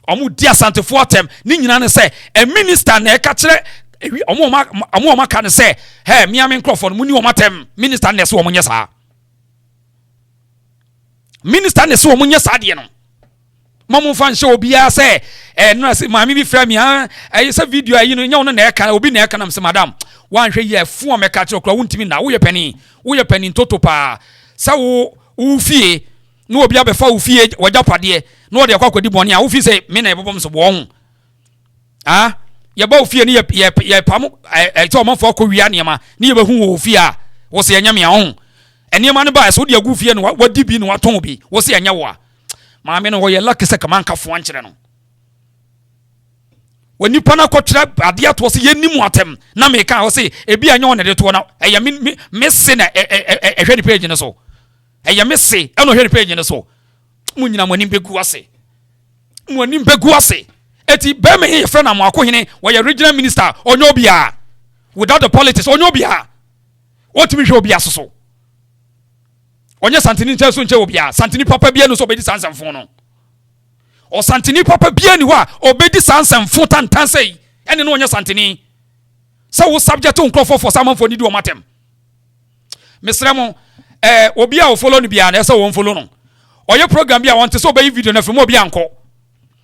Wɔn di Asantefoɔ atɛm. Ne nyinaa ne sɛ, a minister na ɛka kyerɛ wɔn a wɔn aka no sɛ, hɛ, mmea me nkurɔfoɔ no, monni wɔn atɛm. Minister na ɛsɛ wɔn nyɛ saa. Minister na ɛsɛ wɔn nyɛ saa adeɛ no. Ma mo nfa nhyɛ obiara sɛ ɛɛ nora sɛ maame bi frɛ mi ah ɛyɛ sɛ video ayi no nyɛ wɔn na ɛka obi na ɛka nam sɛ madam wanhwɛ yie ɛfo a mɛka kyerɛ kora wontumi na woyɛ panin woyɛ panin toto paa sɛ wo wo fie. Na obi abɛfa wo fie w'agyapadeɛ na ɔde akɔ akɔdi bɔne a, wofi sɛ me na yɛbɛbɔ me so boɔ ho. Ah, yɛba wo fie ne yɛ yɛ yɛpam ɛ sɛ ɔmanfoɔ akɔ wia nneɛma ne yɛbɛhu wɔ wo fie a, wo sɛ ɛnyɛ me a ɔho. Nneɛma no ba ɛsɛ wode agu fie na wadi bi na watɔn bi, wo sɛ ɛnyɛ wo a. Maame no ɔyɛ lucky sɛ kama nka foa nkyerɛ no. Wɔ nipa no akɔtwerɛ adeɛ atoɔ sɛ yɛnni mu atɛm na meka hɔ sɛ ebi a ɛnyɛ wɔn na ɛde toɔ na ɛyɛ me me me se na ɛhwɛ ne page no so. Ɛyɛ me se ɛna ɔhwɛ ne page no so. Mo nyina mo anim bɛgu ase. Mo anim bɛgu ase. Eti bɛrima yi yɛfrɛ no Amoako Hene, wɔyɛ regional minister, ɔnyɛ obiara. Without the politics, ɔnyɛ obiara. Ɔntumi nhwɛ obiara so so. Ɔnyɛ santini nkyɛn so nkyɛn obiara. Santini papa biara no sɛ ɔbɛdi saa nsɛmfo no. Ɔsantini papa biara ni hɔ a ɔbɛdi saa nsɛmfo tantan sɛ yi. Ɛne no ɔnyɛ santini. Sɛ wo subject nkurɔfoɔ fɔ sɛ amanfoɔ nidi wɔn atɛm. Mesrɛ mo, eh, obi a ɔfollow no biara na ɛsɛ wɔn follow no. Ɔyɛ program bi a wɔnte sɛ ɔbɛyi video no afiri mu obi ankɔ.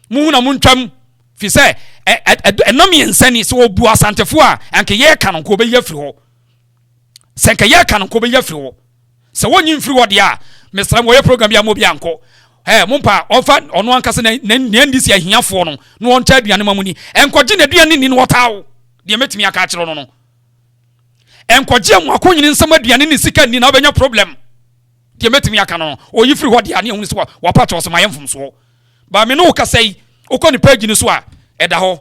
Muhu na montwam fi sɛ ɛna mmiɛnsa ni sɛ ɔbu asantefoɔ a anka yɛreka no nka ɔbɛyi afiri hɔ. Sɛ nka yɛreka no nka ɔbɛyi afiri hɔ. Sɛ wɔnyi mfiri hɔ deɛ a, mesrɛ mo ɔyɛ program bi a mo obi ankɔ. Eh, mo mpa ɔmfa ɔno ankasa na na NDC ahiafoɔ no na ɔnkyɛ aduane ma mo ni. Ɛnkɔgye n'aduane ni na ɔtaa wo. Deɛ mɛtumi aka akyerɛ no no. Ɛnkɔgye amoako nyini nsam aduane ne sika nni na wobɛnya problem. Deɛ mɛtumi aka no no, ɔyi firi hɔ deɛ a ne ahunu sɛ wapa kyɛw sɛ mayɛ mfomsoɔ. Ba me ne wo kasa yi, wokɔ ne page no so a, ɛda hɔ.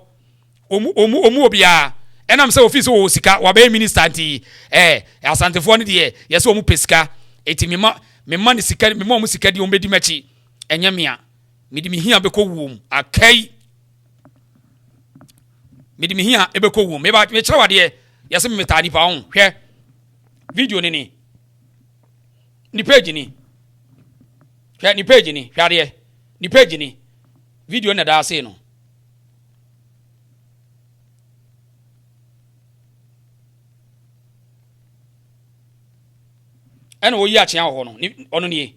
Ɔmu, ɔmu, ɔmu obiara. Ɛnam sɛ ofii sɛ wɔwɔ sika, wabɛyɛ minister nti, eh, Asantefoɔ no deɛ, yɛ sɛ wɔn pɛ sika. Eti mema, mema ne sika, mema wɔn sika di, wɔn bɛdi m'akyi. Ɛnyɛ mea. Mede me hia bɛkɔ wuo mu. Akai! Mede me hia ɛbɛkɔ wuo mu. Meba, mekyerɛ wo adeɛ, yɛse me metaa nipa ho. Hwɛ, video no ni. Ne page ni. Hwɛ, ne page ni. Hwɛ adeɛ. Ne page ni. Video na ɛda ase no. Ɛna wɔyi akyea wɔ hɔ no, ɔno nie.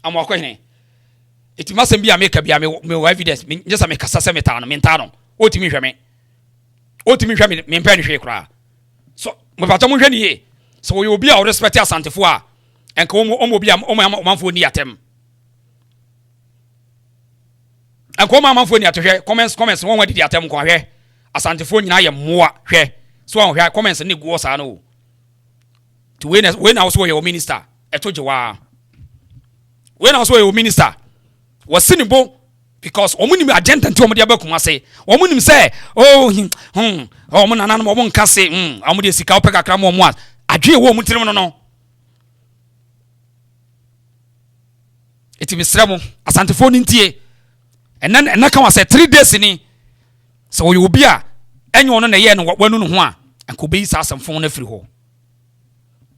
Amoakɔ hene. Eti masɛm bi a meka bi a mewɔ evidence, nyɛ sɛ mekasa sɛ metaa no, mentaa no. Ɔtumi nhwɛ me. Ɔtumi nhwɛ me, mempɛ no hwee koraa. So, mepatɔ monhwɛ ne yie. Sɛ wɔyɛ obi a ɔrespɛte Asantefoɔ a, ɛnka wɔn wɔn obi a wɔn ama ɔmanfoɔ ni atɛm. Ɛnka wɔn amanfoɔ ni atɛm hwɛ comments comments wɔn adidi atɛm nko ahwɛ Asantefoɔ nyinaa yɛ mmoa hwɛ so wɔn hwɛ comments ne guɔ saa no o. Ti wei na wei na wɔso wɔyɛ wɔ minister ɛto gye waa. Wei na wɔso wɔyɛ wɔ minister wɔsi ne bo because wɔn nim agenda nti wɔn de aba Kumase wɔn nim sɛ oh hmm wɔn nananom wɔn nka se hmm wɔn de sika wɔpɛ kakra mu wɔn a adwene wɔ wɔn tirim no no. Eti mesrɛ mo Asantefoɔ no ntie ɛnɛ ɛnɛ ka wa sɛ 3 days ni sɛ ɔyɛ obi a ɛnyɛ ɔno na ɛyɛ no wanu ne ho a nka obeyi saa asɛmfo no afiri hɔ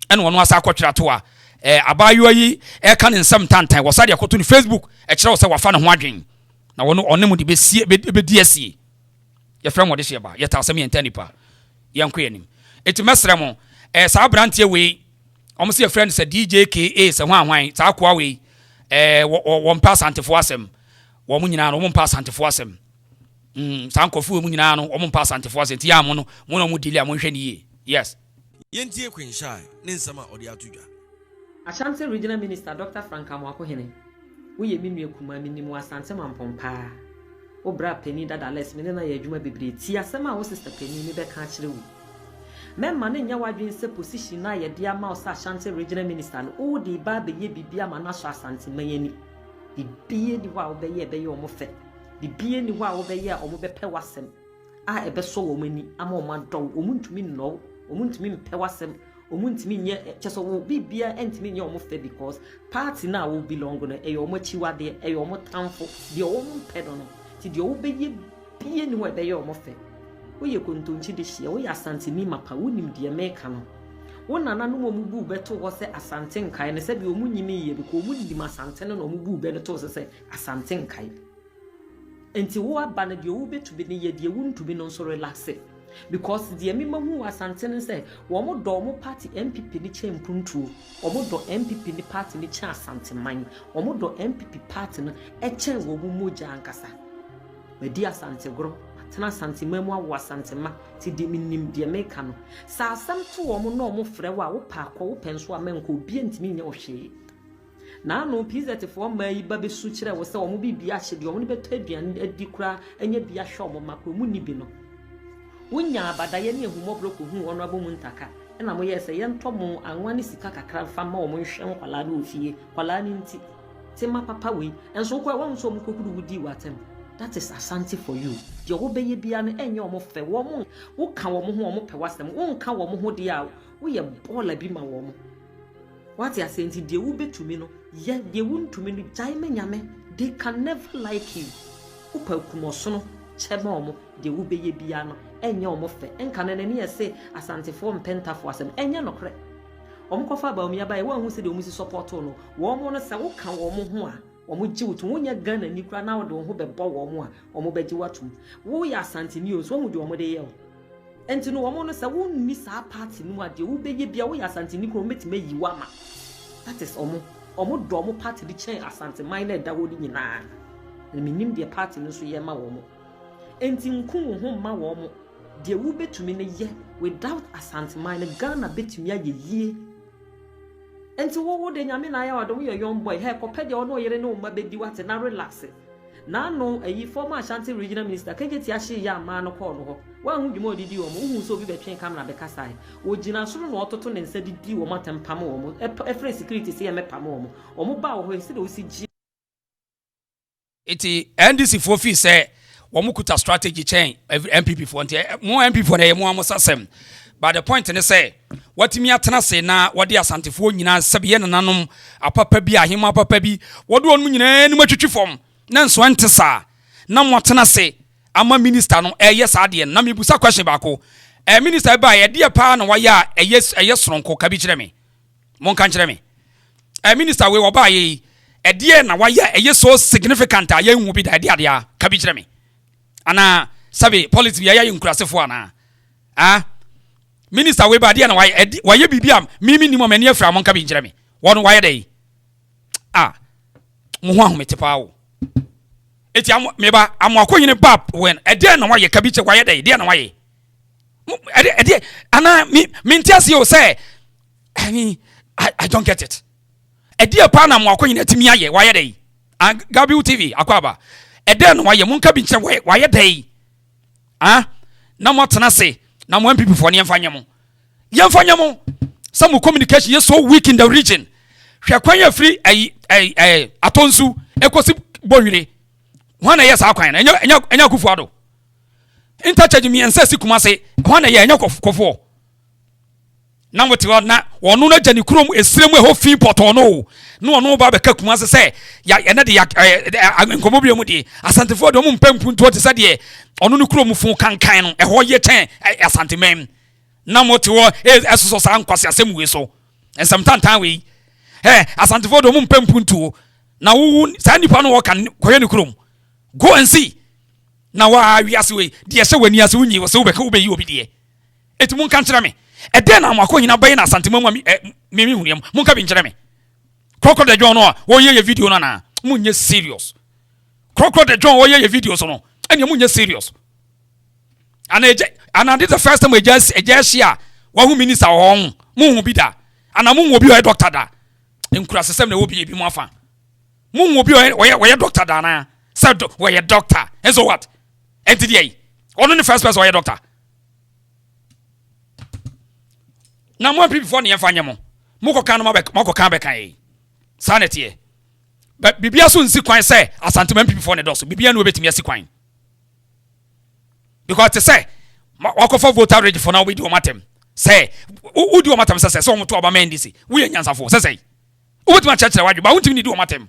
ɛna ɔno asa akɔtwerɛ ato a ɛɛ abaayewa yi ɛka ne nsɛm ntantan wɔ sade akɔto ne Facebook ɛkyerɛ wɔ sɛ wafa ne ho adwen na wɔn ɔne mo de bɛsie bɛdi asie yɛfrɛ mo ɔde hyɛ ba yɛta asɛm yɛn nta nipa yɛnkɔ yɛn anim eti mɛsrɛ mo ɛɛ saa aberanteɛ wei Wɔn se yɛfrɛ no sɛ DJKA sɛ hwan hwan saa akoa wei ɛɛ wɔ wɔ wɔmpɛ Asantefoɔ asɛm. Wɔn nyinaa no wɔn mpɛ Asantefoɔ asɛm. Mm, saa nkurɔfoɔ wei mu nyinaa no wɔn mpɛ Asantefoɔ asɛm. Nti yɛ a mo no mo na wɔn dili a monhwɛ no yie. Yes. Yɛntie Queen Shy ne nsɛm a ɔde ato dwa. Ashanti Regional Minister Doctor Frank Amoakohene, woyɛ me nua kumaa, menim wo Asante Mampong paa. Wo bra panin dada Les me ne no ayɛ adwuma bebree tie asɛm a wo sister panin me bɛka akyerɛ wo yi. Mɛmma no nyɛ w'adwene sɛ position no a yɛde ama wo sɛ Ashanti Regional Minister no wode reba abɛyɛ biribi ama no asɔ Asanteman ani. Biribiara nni hɔ a wobɛyɛ a ɛbɛyɛ wɔn fɛ. Biribiara nni hɔ a wobɛyɛ a wɔbɛpɛ w'asɛm a ɛbɛsɔ wɔn ani ama wɔn adɔ wo. Wɔntumi nnɔ wo, wɔntumi mpɛ w'asɛm, Wɔn ntumi nyɛ kyɛ sɛ wɔn biribiara ntumi nyɛ wɔn fɛ because party no a wo belong no ɛyɛ wɔn akyiwadeɛ, ɛyɛ wɔn tamfo, deɛ wɔn mpɛ no no nti deɛ wobɛyɛ bie ni hɔ a ɛbɛyɛ wɔn fɛ. Woyɛ kontonkyi dehyeɛ, woyɛ Asanteni mapa, wonim deɛ meka no. Wo nananom a wɔn buu bɛ too hɔ sɛ Asante nkae no sɛdeɛ wɔn nyiniiɛ because wɔn nim Asante no na wɔn buu bɛ no too so sɛ Asante nkae. Nti wo aba no deɛ wobɛtumi no yɛ deɛ wontumi no nso relaxe because deɛ me mahu wɔ Asante no sɛ wɔn dɔ wɔn party NPP no kyɛn mpuntuo, wɔn dɔ NPP ne party no kyɛn Asanteman, wɔn dɔ NPP party no kyɛn wɔn mogya ankasa. Madi Asante gorɔ, matena Asanteman mu awo Asantema, nti deɛ menim deɛ meka no. Sɛ asɛm to wɔn na wɔn frɛ wo a wopɛ akɔ wopɛ nso a mɛnkɔ obiara ntumi nyɛ wo hwee. Naano PZ foɔ mmaa yi ba bɛsu kyerɛɛ wo sɛ wɔn biribi ahye deɛ wɔn de bɛtɔ aduane adi koraa anya bi ahwɛ wɔn mma koraa wɔn nni bi no. Wonyaa abadaeɛ ne ahummɔborɔ kɔhuu Honourable Muntaka ɛna moyɛɛ sɛ yɛntɔ mo anwa ne sika kakra mfa mma wɔn nhwɛ nkwadaa no wɔ fie, nkwadaa no nti. Tema papa wei nso wokɔɛ woahu sɛ wɔn kɔhuru wo dii w'atɛm. That is Asante for you. Deɛ wobɛyɛ biara no ɛnyɛ wɔn fɛ, wɔn woka wɔn ho wɔn pɛ w'asɛm, wonka wɔn ho deɛ a woyɛ bɔɔla bi ma wɔn. Wate aseɛ nti deɛ wobɛtumi no yɛ, deɛ wontumi no gyae ma Nyame, they can never like you. Wopɛ kum ɔsono kyɛ ma wɔn, deɛ wobɛyɛ biara no ɛnyɛ wɔn fɛ. Nka no n'ani ɛse Asantefoɔ mpɛ ntafoɔ asɛm, ɛnyɛ nokorɛ. Wɔn kɔfaa Bawumia baeɛ, woanhu sɛdeɛ wɔn si sɔpɔtoo no, wɔn no sɛ woka wɔn ho a, wɔn gye wo tom. Wonyɛ Ghanani koraa na wode wo ho bɛbɔ wɔn a, wɔn bɛgye wo atom. Woyɛ Asanteni o, so woahu deɛ wɔn de yɛ wo? Nti no wɔn no sɛ wo nni saa party no mu a deɛ wo bɛyɛ bia wo yɛ Asanteni koraa wɔn bɛtumi ayi wo ama. That is wɔn. Wɔn dɔ wɔn party no kyɛn Asanteman no a ɛda hɔ no nyinaa. Na me nim deɛ party no nso yɛ ma wɔn. Nti nku wo ho mma wɔn. Deɛ wo bɛtumi no yɛ without Asanteman no Ghana bɛtumi ayɛ yie. Nti wo wo deɛ Nyame na ayɛ wo adom wo yɛ young boy hɛ kɔpɛ deɛ wo ne wo yere ne wo mma bɛdi wate na relax. N'ano ayi former Ashanti Regional Minister Kejeti Ashie Yah maa no kɔɔ no hɔ. Woanhu dwuma a ɔde dii wɔn? Wohuu sɛ obi bɛtwee camera bɛkasae? Ɔgyina soro na ɔtoto ne nsa de dii wɔn atɛm pam wɔn, ɛfrɛɛ security sɛ yɛmmɛpam wɔn. Wɔn baa wɔ hɔ yi, sɛdeɛ ɔsi gyee. Nti NDC foɔ fii sɛ wɔn kuta strategy kyɛn NPP foɔ nti mo NPP foɔ no ɛyɛ mo ara mo sasɛm. But the point ne sɛ watumi atena ase na wɔde Asantefoɔ nyinaa sɛbi yɛ nananom apapa bi ahemmaa papa bi wɔde wɔn nyinaa anim atwitwi fam na nso ɛnte saa na moatena ase ama minister no ɛyɛ saa adeɛ no na mebusa question baako ɛɛ minister ɛbaeɛ ɛdeɛ paa na wayɛ a ɛyɛ ɛyɛ soronko ka bi kyerɛ me monka nkyerɛ me ɛɛ minister wei wɔbaeɛ yi ɛdeɛ na wayɛ a ɛyɛ so significant a yɛnhu bi da ɛdeɛ adeɛ a ka bi kyerɛ me anaa sɛbi politics yɛyɛ yɛ nkurasefoɔ anaa Ah minister wei ba adeɛ na wayɛ ɛdi wayɛ biribi a mimi nim a m'ani afira mo nka bi nkyerɛ me wɔn wayɛ dɛ yi ah mo ho ahomete paa o eti amo meba amo akɔnyini ba wɛn ɛdeɛ na wayɛ kabi kyɛ wayɛ dɛ deɛ na wayɛ ɛdeɛ ɛdeɛ anaa mi mi nti aseɛ o sɛ I mean I don't get it ɛdeɛ paa na mo akɔnyini atumi ayɛ wayɛ dɛ yi ah Gabiu TV akɔ aba ɛdeɛ na wayɛ mo nka bi nkyerɛ wayɛ dɛ yi. Ah, na mo atena ase na mo NPP foɔ no yɛmfa nyɛ mo. Yɛmfa nyɛ mo sɛ mo communication yɛ so weak in the region. Hwɛ kwan yɛ firi ɛyi ɛyi ɛyi atɔnsu ekosi bɔnwire. Hwan na ɛyɛ saa kwan no? Ɛnyɛ ɛnyɛ ɛnyɛ Akufo Addo. Interchange mmiɛnsa si Kumase. Hwan na ɛyɛ? Ɛnyɛ kɔfoɔ. Na wote hɔ na ɔno no agya ne kurom esire mu ɛhɔ fi pɔtɔɔ no o na ɔno ba bɛka kuma ase sɛ ya ɛnɛ de ya ɛɛ nkɔmɔ bi mu deɛ asantefoɔ deɛ ɔmo mpɛ mpuntuo te sɛ deɛ ɔno ne kurom fo kankan no ɛhɔ yɛ kyɛn asantemɛm na mo te hɔ ɛsosɔ saa nkwasi asɛm wei so nsɛm tantan wei ɛ asantefoɔ deɛ ɔmo mpɛ mpuntuo na wowu saa nipa no wɔka kɔyɛ ne kurom go and see na waa wiase wei deɛ hyɛ w'ani ase wonyi wɔ sɛ wobɛka wobɛyi obi deɛ Enti monka nkyerɛ me, ɛdɛn na Amoakohene abɛyɛ no Asantema mu a me, ɛ, me menhunuiɛ? Monka bi nkyerɛ me. Krɔkrɔ the John no a wɔyɛ yɛ video no anaa? Monyɛ serious. Krɔkrɔ the John wɔyɛ yɛ video so no, ɛnneɛ monyɛ serious. Ana ɛgya, ana this the first time ɛgya, ɛgya ahyi a wahu minister wɔ hɔ ho? Monhu bi da. Ana monhu obi a ɔyɛ doctor da? Nkurasesɛm na ɛwɔ bi ebi mu afa. Monhu obi a ɔyɛ, ɔyɛ, ɔyɛ doctor da anaa? Sɛ wɔyɛ doctor, and so what? Ɛnti deɛ yi, ɔno ne first person ɔyɛ doctor. Na mo MPP foɔ ne yɛmfa nyɛ mo. Mokɔka no moakɔka abɛka yɛi. Saa na ɛteɛ. But biribiara so nsi kwan sɛ Asantema MPP foɔ ne dɔso. Biribiara ne wɔbɛtumi asi kwan. Because te sɛ wakɔfa voter rage foɔ na wobɛdi wɔn atɛm. Sɛ wodi wɔn atɛm sɛ sɛ sɛ wɔn to aba ma NDC. Woyɛ nyansafoɔ sɛ sɛ. Wobɛtumi akyerɛkyerɛ w'adwene ba wontumi ne di wɔn atɛm.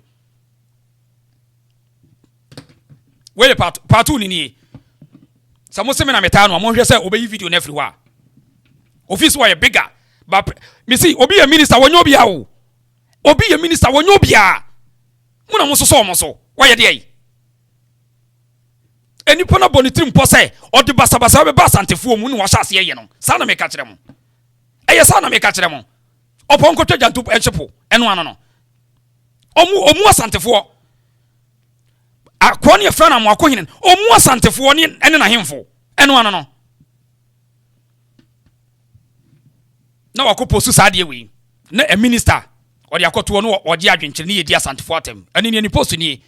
Wei yɛ part part 2 ni nie. Sɛ mo se me na metaa no a monhwɛ sɛ obeyi video no afiri hɔ a. Office wɔ yɛ bigger. But me see obi yɛ minister wɔnyɛ obi a o. Obi yɛ minister wɔnyɛ obi a. Mo na mo sosɔ wɔn so. Wɔyɛ deɛ yi. Enipa no bɔ ne tirim pɔ sɛ ɔde basabasa bɛba asantefoɔ mu na wahyɛ aseɛ yɛ no. Saa na meka kyerɛ mo. Ɛyɛ saa na meka kyerɛ mo. Ɔpɔ nkɔtwa gyanto nhyepo ɛno ano no. Ɔmo ɔmu asantefoɔ. Akoa no yɛfrɛ no Amoako hene no, ɔmmu Asantefoɔ ne ɛne n'ahemfo. Ɛno ano no, na wakɔ postu saa adeɛ wei na a minister. Ɔde akɔtoɔ no ɔgye adwenkyerɛ ne yɛdi Asantefoɔ atɛm. Ɛno nie ne post nie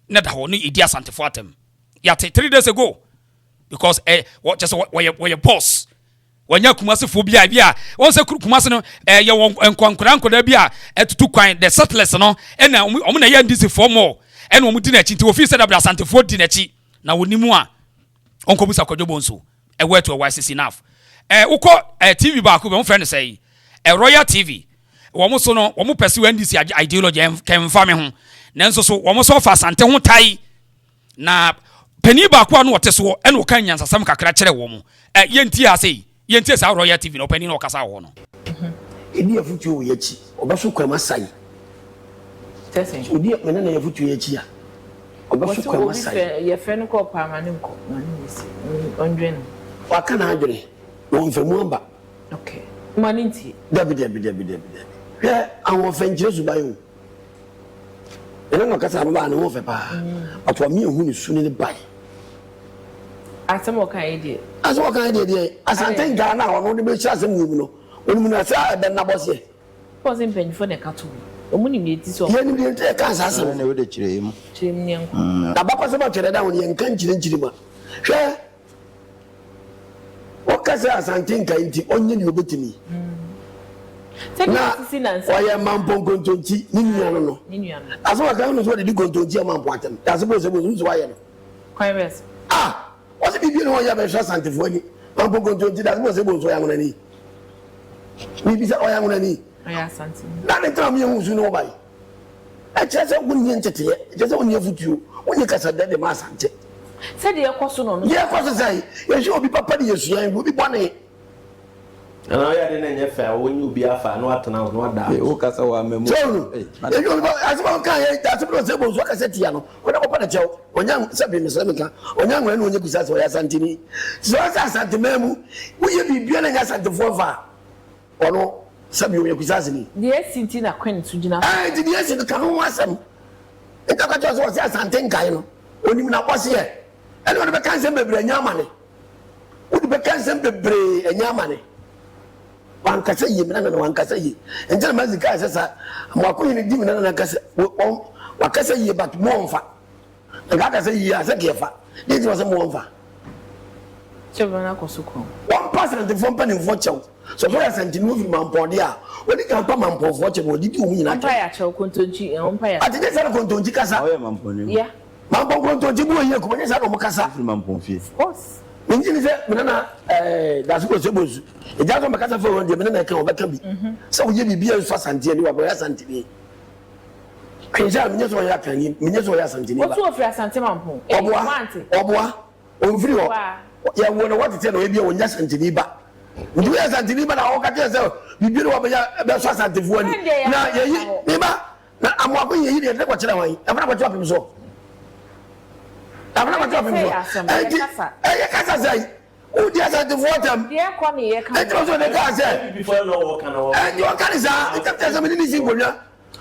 na da hɔ ne yɛdi Asantefoɔ atɛm. Yɛate 3 days ago because ɛ wɔ kyɛ sɛ wɔyɛ wɔyɛ boss. Wɔnyɛ Kumasefoɔ bi a bi a wɔn sɛ Kumase no ɛyɛ wɔn nkwankwadaa nkwadaa bi a ɛtutu kwan, the settlers no, ɛna wɔn na ɛyɛ NDC foɔ mɔ ɛna wɔn di n'akyi, nti wofi sɛ dabere Asantefoɔ di n'akyi na wɔn nimu a ɔnkɔbusa Kwadwo Bonsu ɛwɔ ɛto ɛwɔ asisi naf. Wokɔ TV baako bi, wɔn fɛ no sɛ Royal TV, wɔn so no wɔn pɛ sɛ NDC ideology kɛnfa mi ho, nanso so wɔn so ɔfa Asante ho tai na panin baako a no ɔte soɔ ɛna ɔka nyansasɛm kakra kyerɛ wɔn. Yɛntie ase yi, yɛntie saa Royal TV na ɔpanin na ɔkasa wɔ hɔ no. Ɛdi afotuo wɔ yɛakyi, ɔbɛso kwan asae. Odi me nana yɛ afotuo yɛ akyi a, ɔbɛso kwan asae. Yɛfrɛ no kɔ paa ma ne nkɔ ma ne nyɛ si ɔndwene no. Waka n'adwene na ɔmfa mu aba. Okay, ma ne ntie. Dabi dabi dabi dabi dabi. Hwɛ, ahoɔfɛ nkyerɛ suban o. Me nana ɔkasa ababaa ne ho ɔfɛ paa. But wame ehu ne su ne ne ban. Asɛm ɔka yi deɛ. Asɛm ɔka yi deɛ deɛ Asante nkaa na ɔno de bɛhyɛ asɛm wɔ mu no, onim na sɛ ɛbɛn n'abɔseɛ. Paul sɛ mpanyinfoɔ na ɛka to ho. Ɔmo nim deɛ eti sɛ ɔmo. Yɛnim deɛ nti yɛkaa saa asɛm no. Ɛne wode kyerɛ mu. Kyerɛ mu ne yɛnkɔ. Abakɔsɛm atwerɛ da ho no yɛnka nkyerɛ nkyiri ma. Hwɛ! Woka sɛ Asante nkae nti ɔnyɛ deɛ ɔbɛtumi. Na ɔyɛ Mampɔn kontonkyi ne nua no no. Asɛm aka no sɛ ɔde di kontonkyi a Mampɔn atɛm. Yɛase bɔ sɛ bɔ sɛ wayɛ no. Ah! Ɔsɛ biribi na ɔyɛ abɛhwɛ Asantefoɔ ani. Mampɔn kontonkyi dase bɔ sɛ bɔ nso ɔyɛ anwonani. Biribi sɛ ɔyɛ anwonani. Na ne tena mi ehu su ne wo bae. Ɛkyerɛ sɛ wonni nteteɛ, ɛkyerɛ sɛ wonni afotuo, wonni kasadɛ de ma Asante. Sɛ deɛ ɛkɔ so no no. Deɛ ɛkɔ so sɛn? Yɛhwɛ obi papa de yɛsua, yɛhu obi bɔne. Anaa ɔyɛ ade na ɛnyɛ fɛ a wɔnyi obi afa na watena hɔ na wada. Ee, wokasa wɔ ama mu. Sɛ ɔno, yɛhwɛ obi papa, asɛm a ɔka yɛ, asɛm na ɔsɛ bonsu akasa tia no, ɔna kɔpa ne kyɛw, ɔnya sɛ bi mesrɛ meka, ɔnya nwera na ɔnya kusa sɛ ɔyɛ Asanteni. Sɛ ɔsɛ Asanteman mu, woyɛ biribiara na ɛnyɛ Asantefoɔ mfa a, Ɔno, sɛbi ɔyɛ Kusaaseni. Deɛ asi nti na Queen nso gyina so. Ɛɛ nti deɛ asi no ka no ho asɛm. Nti ɔka kyerɛ sɛ ɔsɛ Asante nkae no, ɔnim n'abɔseɛ. Ɛna ɔde bɛka nsɛm bebree anya amane. Wode bɛka nsɛm bebree anya amane. Wankasa yie, me nana no wankasa yie. Nti na Mazi kaa sɛ sa Amoako hene di me nana no ankasa, wakasa yie but mo ɔmfa. Nka aka sɛ yie a sɛ nka yɛfa. Deɛ nti na ɔsɛ mo wɔmfa. Kyɛ bɛ no akɔ so kɔn. Wɔmpa Asantefoɔ mpanimfoɔ kyɛw. Sɛ ɔsɔre Asanteni ofiri Mampɔn deɛ a, ɔdi kan pa Mampɔnfoɔ kyɛw na ɔde di wɔn nyinaa Ɔmpa kyɛw. yɛ akyɛw, kontonkyi, eh, ɔmpa yɛ. Ate nyɛ saa na kontonkyi kasa. Ɔyɛ Mampɔni. Yeah. Mampɔn kontonkyi bu ohia kuma nyɛ saa na wɔn kasa. Ofiri Mampɔn fie. Of course. Mengye ni sɛ me nana eh, Daase Kose Bonsu, egya sɛ ɔbɛkasa fɛ wɔn deɛ me nana ɛka ɔbɛka bi. Sɛ woyɛ biribi a ɛnsɔ Asante ani, wabɛyɛ Asanteni. Kwenhyɛ menyɛ sɛ ɔyɛ Akanni, menyɛ sɛ ɔyɛ Asanteni ba. Wotu ofiri Asante Mampong. Ei, Ɔboa, wante. ɔboa, ɔmfiri hɔ. Boa. Yɛwoo no wɔtete no, ebia ɔnyɛ Asanteni ba. Nti woyɛ Asanteni ba na wɔka kyerɛ sɛ biribi ne wɔbɛyɛ bɛsɔ Asantefoɔ ani. Sɛn deɛ yɛn Na asɛm yɛyi, da hɔ. me ba, na Amoako yɛyi no yɛde no kɔkyerɛ hwan? Yɛfa no kɔkyerɛ ɔpem soɔ. Yɛfa no Ɛnde kɔkyerɛ ɔpem sɛ soɔ. yɛ asɛm, yɛ Ɛnti, kasa. ɛyɛ kasa sɛn? Wodi Asantefoɔ atɛm. Deɛ ɛkɔ ne yɛ ka Ɛnti ho. ɔsɛ ɔde kaa sɛ, ɛnti ɔka ne saa, nti ɛkyerɛ sɛ mene ne si nkonnwa.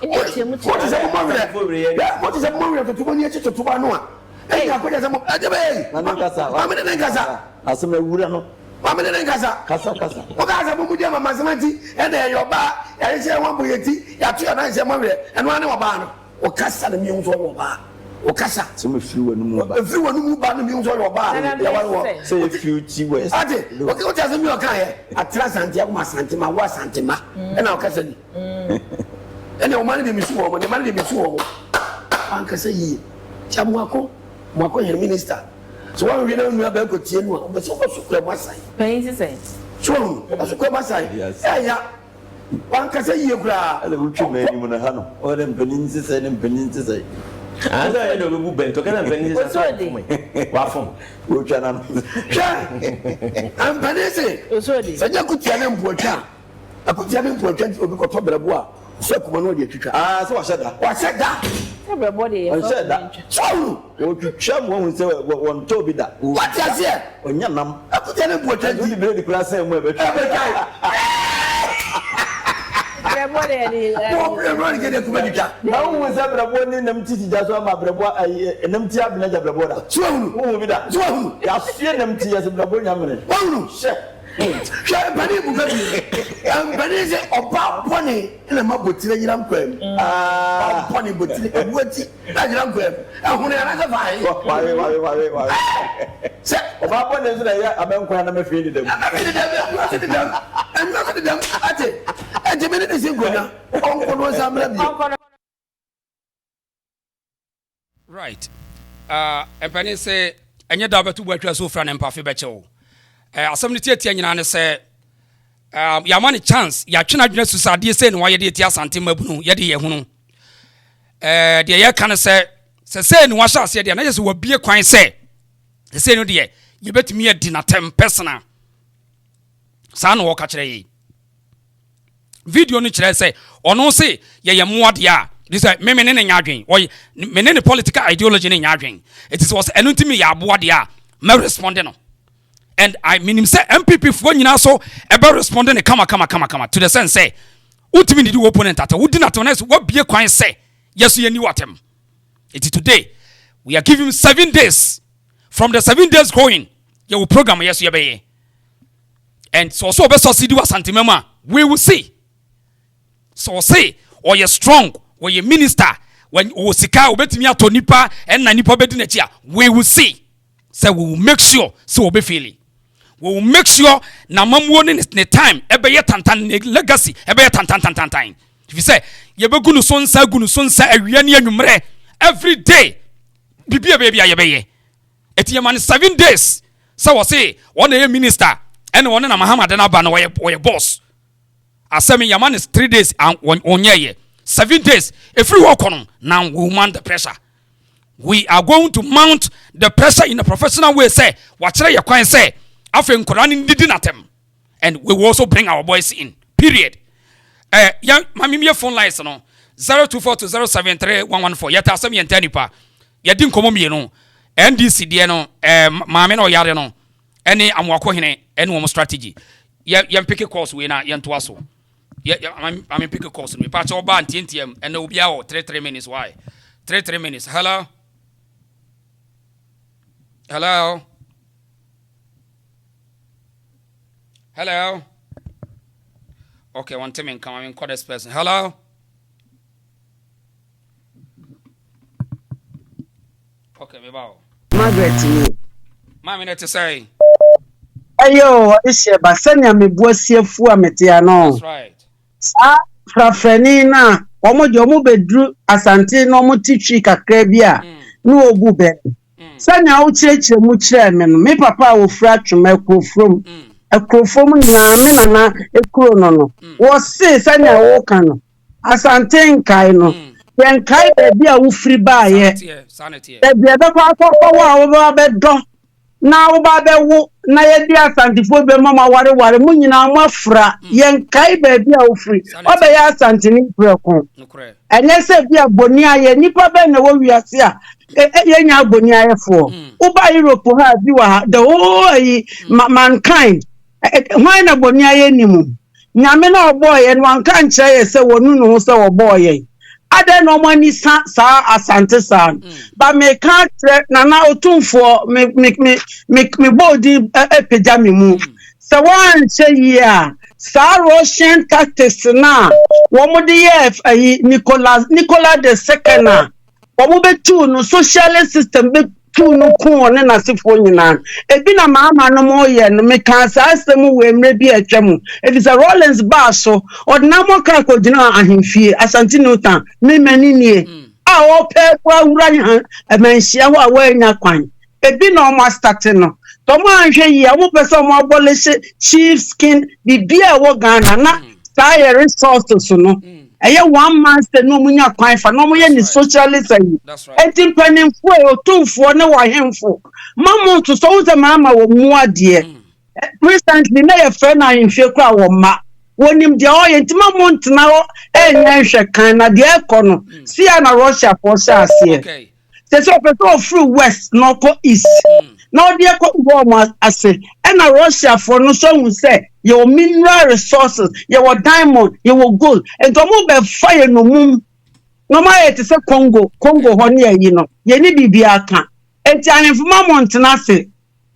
Mote sɛ momɔ werɛ, mote sɛ momɔ werɛ toto mo ani akyi toto mo ano a, ɛnyɛ akɔgya sɛ mo, ɛde bɛyɛ yi. Maame ne ne nkasa. Asɛm awura no. Maame ne ne nkasa. Kasa kasa. Wokaa sɛ mo mu deɛ mama asɛm ati, ɛna ɛyɛ ɔbaa, yɛahyehyɛ yɛn ho abɔ yɛn ti, yɛato yɛn nan sɛ mɔ werɛ, ɛno ara ne ɔbaa no. Ɔkasa na mehu sɛ ɔyɛ ɔbaa. Ɔkasa. Sɛ mo firi w'anum ba. Efiri w'anum ba na mehu sɛ ɔyɛ ɔbaa. Yɛware wɔ. Sɛ efiri ti west. Ate, wote asɛm bi ɔka yɛ, atra Asante akoma Asante ma wo Asante ma, ɛna ɔkasa ni. Ɛnna ɔma no deɛ mesu wɔn, ne ma no deɛ mesu wɔn. Wankasa yie. Nti Amoako, Amoako yɛ minister. So wɔnhwɛ na onua bɛɛ kɔ tie no a, ɔbɛ sɛ ɔbɛso kura mu asan. Panyin sisɛn. So wɔn, ɔbɛso kura mu asan. Ɛya, wankasa yie koraa. Ɛna wotwi mɛ anim no ha no, ɔyɛ dɛ mpanyin sisɛn ne mpanyin sisɛn. Ansa yɛ dɛ ɔbɛbu bɛn, tɔkɛ na mpanyin sisɛn sɛ wafom wafom. Wotwa n'ano. Hwɛ, mpanin se, sɛ nyɛ kutia ne mpoatwa a. Akotia ne mpoatwa nti obi kɔtɔ brɛbo a, ɔfa akuma na ɔde atwitwa. Ah, sɛ wahyɛ da. Wahyɛ da. Sɛ brɛboɔ deɛ yɛfa Ɔnhyɛ da. akuma ntwa. So ahunu. Ɔtwitwa mu ahu sɛ wɔntɔɔ bi da. Wate aseɛ? Ɔnya nam. Akotia ne mpoatwa nti. Wode blade koraa sɛn mu a ɛbɛtwa. Ɛbɛtwa. Brɛboɔ deɛ yɛde. Mo brɛboɔ deɛ yɛde akuma twitwa. Na wohu sɛ brɛboɔ ne nam ti si gya so ama brɛboɔ ayi nam ti abene agya brɛboɔ da. So ahunu. Wohu bi da. So ahunu. Yɛasoɛ nam ti yɛsɛ brɛboɔ nya mene. Wahunu. Hyɛ. Hwɛ mpanin bu bɛ bi. Mpanin sɛ ɔbaa bɔne na ma botire yera nkwa mu. Ɔbaa bɔne botire ebu akyi na yera nkwa mu. Ɛhono anaasɛ fa he? Ware ware ware ware. Sɛ ɔbaa bɔne nso na ɛyɛ abɛnkwan na mɛfiri ne dam. Mɛfiri ne dam, ɛnwa so ne dam, ɛnwa so ne dam. Ate, ɛnti me ne ne si nkonnwa, ɔnkɔ no nsa mmra bio. Right. Uh, mpanin sɛ ɛnyɛ da bɛto bu atwa so ofura ne mpafe bɛkyɛ o. Uh, asɛm no tiatia nyinaa ne sɛ uh, yɛama ne chance yɛatwe no adwene su sɛ adeɛ sei na wayɛ de atia Asante mmabunu yɛde yɛ hunu. Uh, deɛ yɛka ne sɛ sɛ sei na wahyɛ aseɛ deɛ na yɛ sɛ wabie kwan sɛ sɛ sei no deɛ yɛbɛtumi adi n'atɛm personal. Saa na wɔka kyerɛ yei. Video no kyerɛ sɛ ɔno se yɛyɛ mmoa deɛ a, de sɛ me me ne ne nyɛ adwen. Ɔyɛ me ne ne political ideology ne nyɛ adwen. Eti sɛ ɔsɛ ɛno nti meyɛ aboa deɛ a, mɛ responde no. And I menim sɛ MPP foɔ nyinaa so ɛbɛ responde ne kama kama kama kama to the sense sɛ wontumi nidi wo opponent atɛm. Wodi n'atɛm na sɛ wabie kwan sɛ yɛso yɛni w'atɛm. Eti today we are giving 7 days. From the 7 days going, yɛwɔ program yɛ so yɛbɛyɛ. And sɛ ɔsɛ ɔbɛ succeed wɔ Asantema mu a, we will see. Sɛ ɔse ɔyɛ strong, ɔyɛ minister, ɔwɔ sika, ɔbɛtumi atɔ nipa, ɛna nipa bɛdi n'akyi a, we will see. Sɛ we will make sure sɛ ɔbɛ fail. We will make sure na mamuo ne ne time ɛbɛyɛ tantan, ne legacy ɛbɛyɛ tantan tantan. Fi sɛ yɛbɛgu no so nsa, gu no so nsa awia ne anwummerɛ every day. Bibi a bɛyɛ bi a yɛbɛyɛ. Eti yɛma no 7 days sɛ wɔse wɔn na ɛyɛ minister ɛna wɔn na Mahama de n'aba na wɔyɛ boss. Asɛm yɛma no 3 days wɔnyɛɛyɛ 7 days efiri hɔ kɔ no now we will mount the pressure. We are going to mount the pressure in a professional way sɛ wakyerɛ yɛ kwan sɛ afei nkwadaa no didi n'atɛm and we will also bring our boys in, period. Yɛn maame mi yɛ phone lines no 0242073114. Yɛta asɛm yɛn nta nipa yɛdi nkɔmɔ mmienu, NDC deɛ no, maame na ɔyare no ɛne Amoako hene ɛne wɔn strategy. Yɛ yɛn pick calls wei na yɛn toa so. Yɛ yɛ maame pick calls no mipa kyɛw ɔbaa ntiantiam ɛna obiara wɔ 3 3 minutes. Why 3 3 minutes? Hello, hello, hello. Okay, wɔn te mi nka maame nkɔ this person. Hello. Okay, me ba o. Margaret ni. Maame na te sɛ. Ɛyɛ o, ɔde hyɛ ba sɛnea mebu asi afu a mete ano. That's right. Saa frafrani no a wɔn deɛ wɔn bɛduru Asante na wɔn te Twi kakra bi a na wɔbu bɛn. Sɛnea wokyerɛkyerɛ mu kyerɛɛ me no, me papa a wɔfiri Atwoma Akurofurom, Akurofurom nyinaa me nana ekuro no, wɔse sɛnea wɔka no, Asante nkae no, yɛnkae baabi a wofiri baeɛ. Baabi a ɛbɛkɔ akɔkɔ wɔ a wobɛba bɛdɔ na woba bɛwo na yɛde Asantefoɔ bi ma mo awareware mo nyinaa mo afra, yɛnkae baabi a wofiri wabɛyɛ Asantene prɛko. Ɛnyɛ sɛ bi a bɔni ayɛ nnipa bɛn na ɛwɔ wiase a yɛnya bɔni ayɛfoɔ. Woba Europe ha bi wɔ ha, the whole ayi mankind, hwan na bɔni ayɛ ni mu? Nyame na ɔbɔɔ yɛn no wanka nkyerɛ yɛ sɛ wɔnu ne ho sɛ wɔbɔɔ yɛn. Adɛn na ɔmo ani sa saa Asante saa no? Ba meka kyerɛ Nana Otumfoɔ, me me me me mebɔ odin apagya me mu sɛ wɔanhyɛ yie a, saa Russian tactics na wɔn de yɛ ayi Nicolas the Second a wɔn bɛtu no, socialist system bɛtu no ku wɔn ne n'asefoɔ nyinaa. Ebi na maama no mo yɛ no. Meka saa asɛm wɔ mmerɛ bi a atwa mu efisɛ Rawlings baa so ɔde n'amɔ kaa kɔgyina ahemfie Asante Newtown mmemmani nie a ɔpɛ awura manhyia hɔ a wɔanya kwan. Ebi na wɔn astate no tɔn anhwɛ yie a wɔn pɛ sɛ wɔn abolish chief skin biribi a ɛwɔ Ghana na saa yɛ resources no ɛyɛ one man state na wɔn nya kwan fa na wɔn yɛ ne socialist ayi. Eti mpanimfoɔ yi, otumfoɔ ne wɔahemfo ma mo nso so wɔn sɛ maama wɔn mu adeɛ. Recently na yɛfrɛ no ahemfie koraa wɔ mma wɔnim deɛ ɔyɛ nti ma mo ntena hɔ ɛnyɛ nhwɛ kan na deɛ ɛkɔ no sia na Russiafoɔ hyɛ aseɛ sɛ ɔpɛ sɛ ɔfiri west na ɔkɔ east na ɔde ɛkɔ wɔ ase. Ɛna Russiafoɔ no nso ahu sɛ yɛwɔ mineral resources, yɛwɔ diamond, yɛwɔ gold, nti ɔmo bɛfa yɛ nomum na ɔmo ayɛ te sɛ Congo hɔ ne ayi no yɛne biribiara ka. Nti ahemfo, ma mo ntena ase,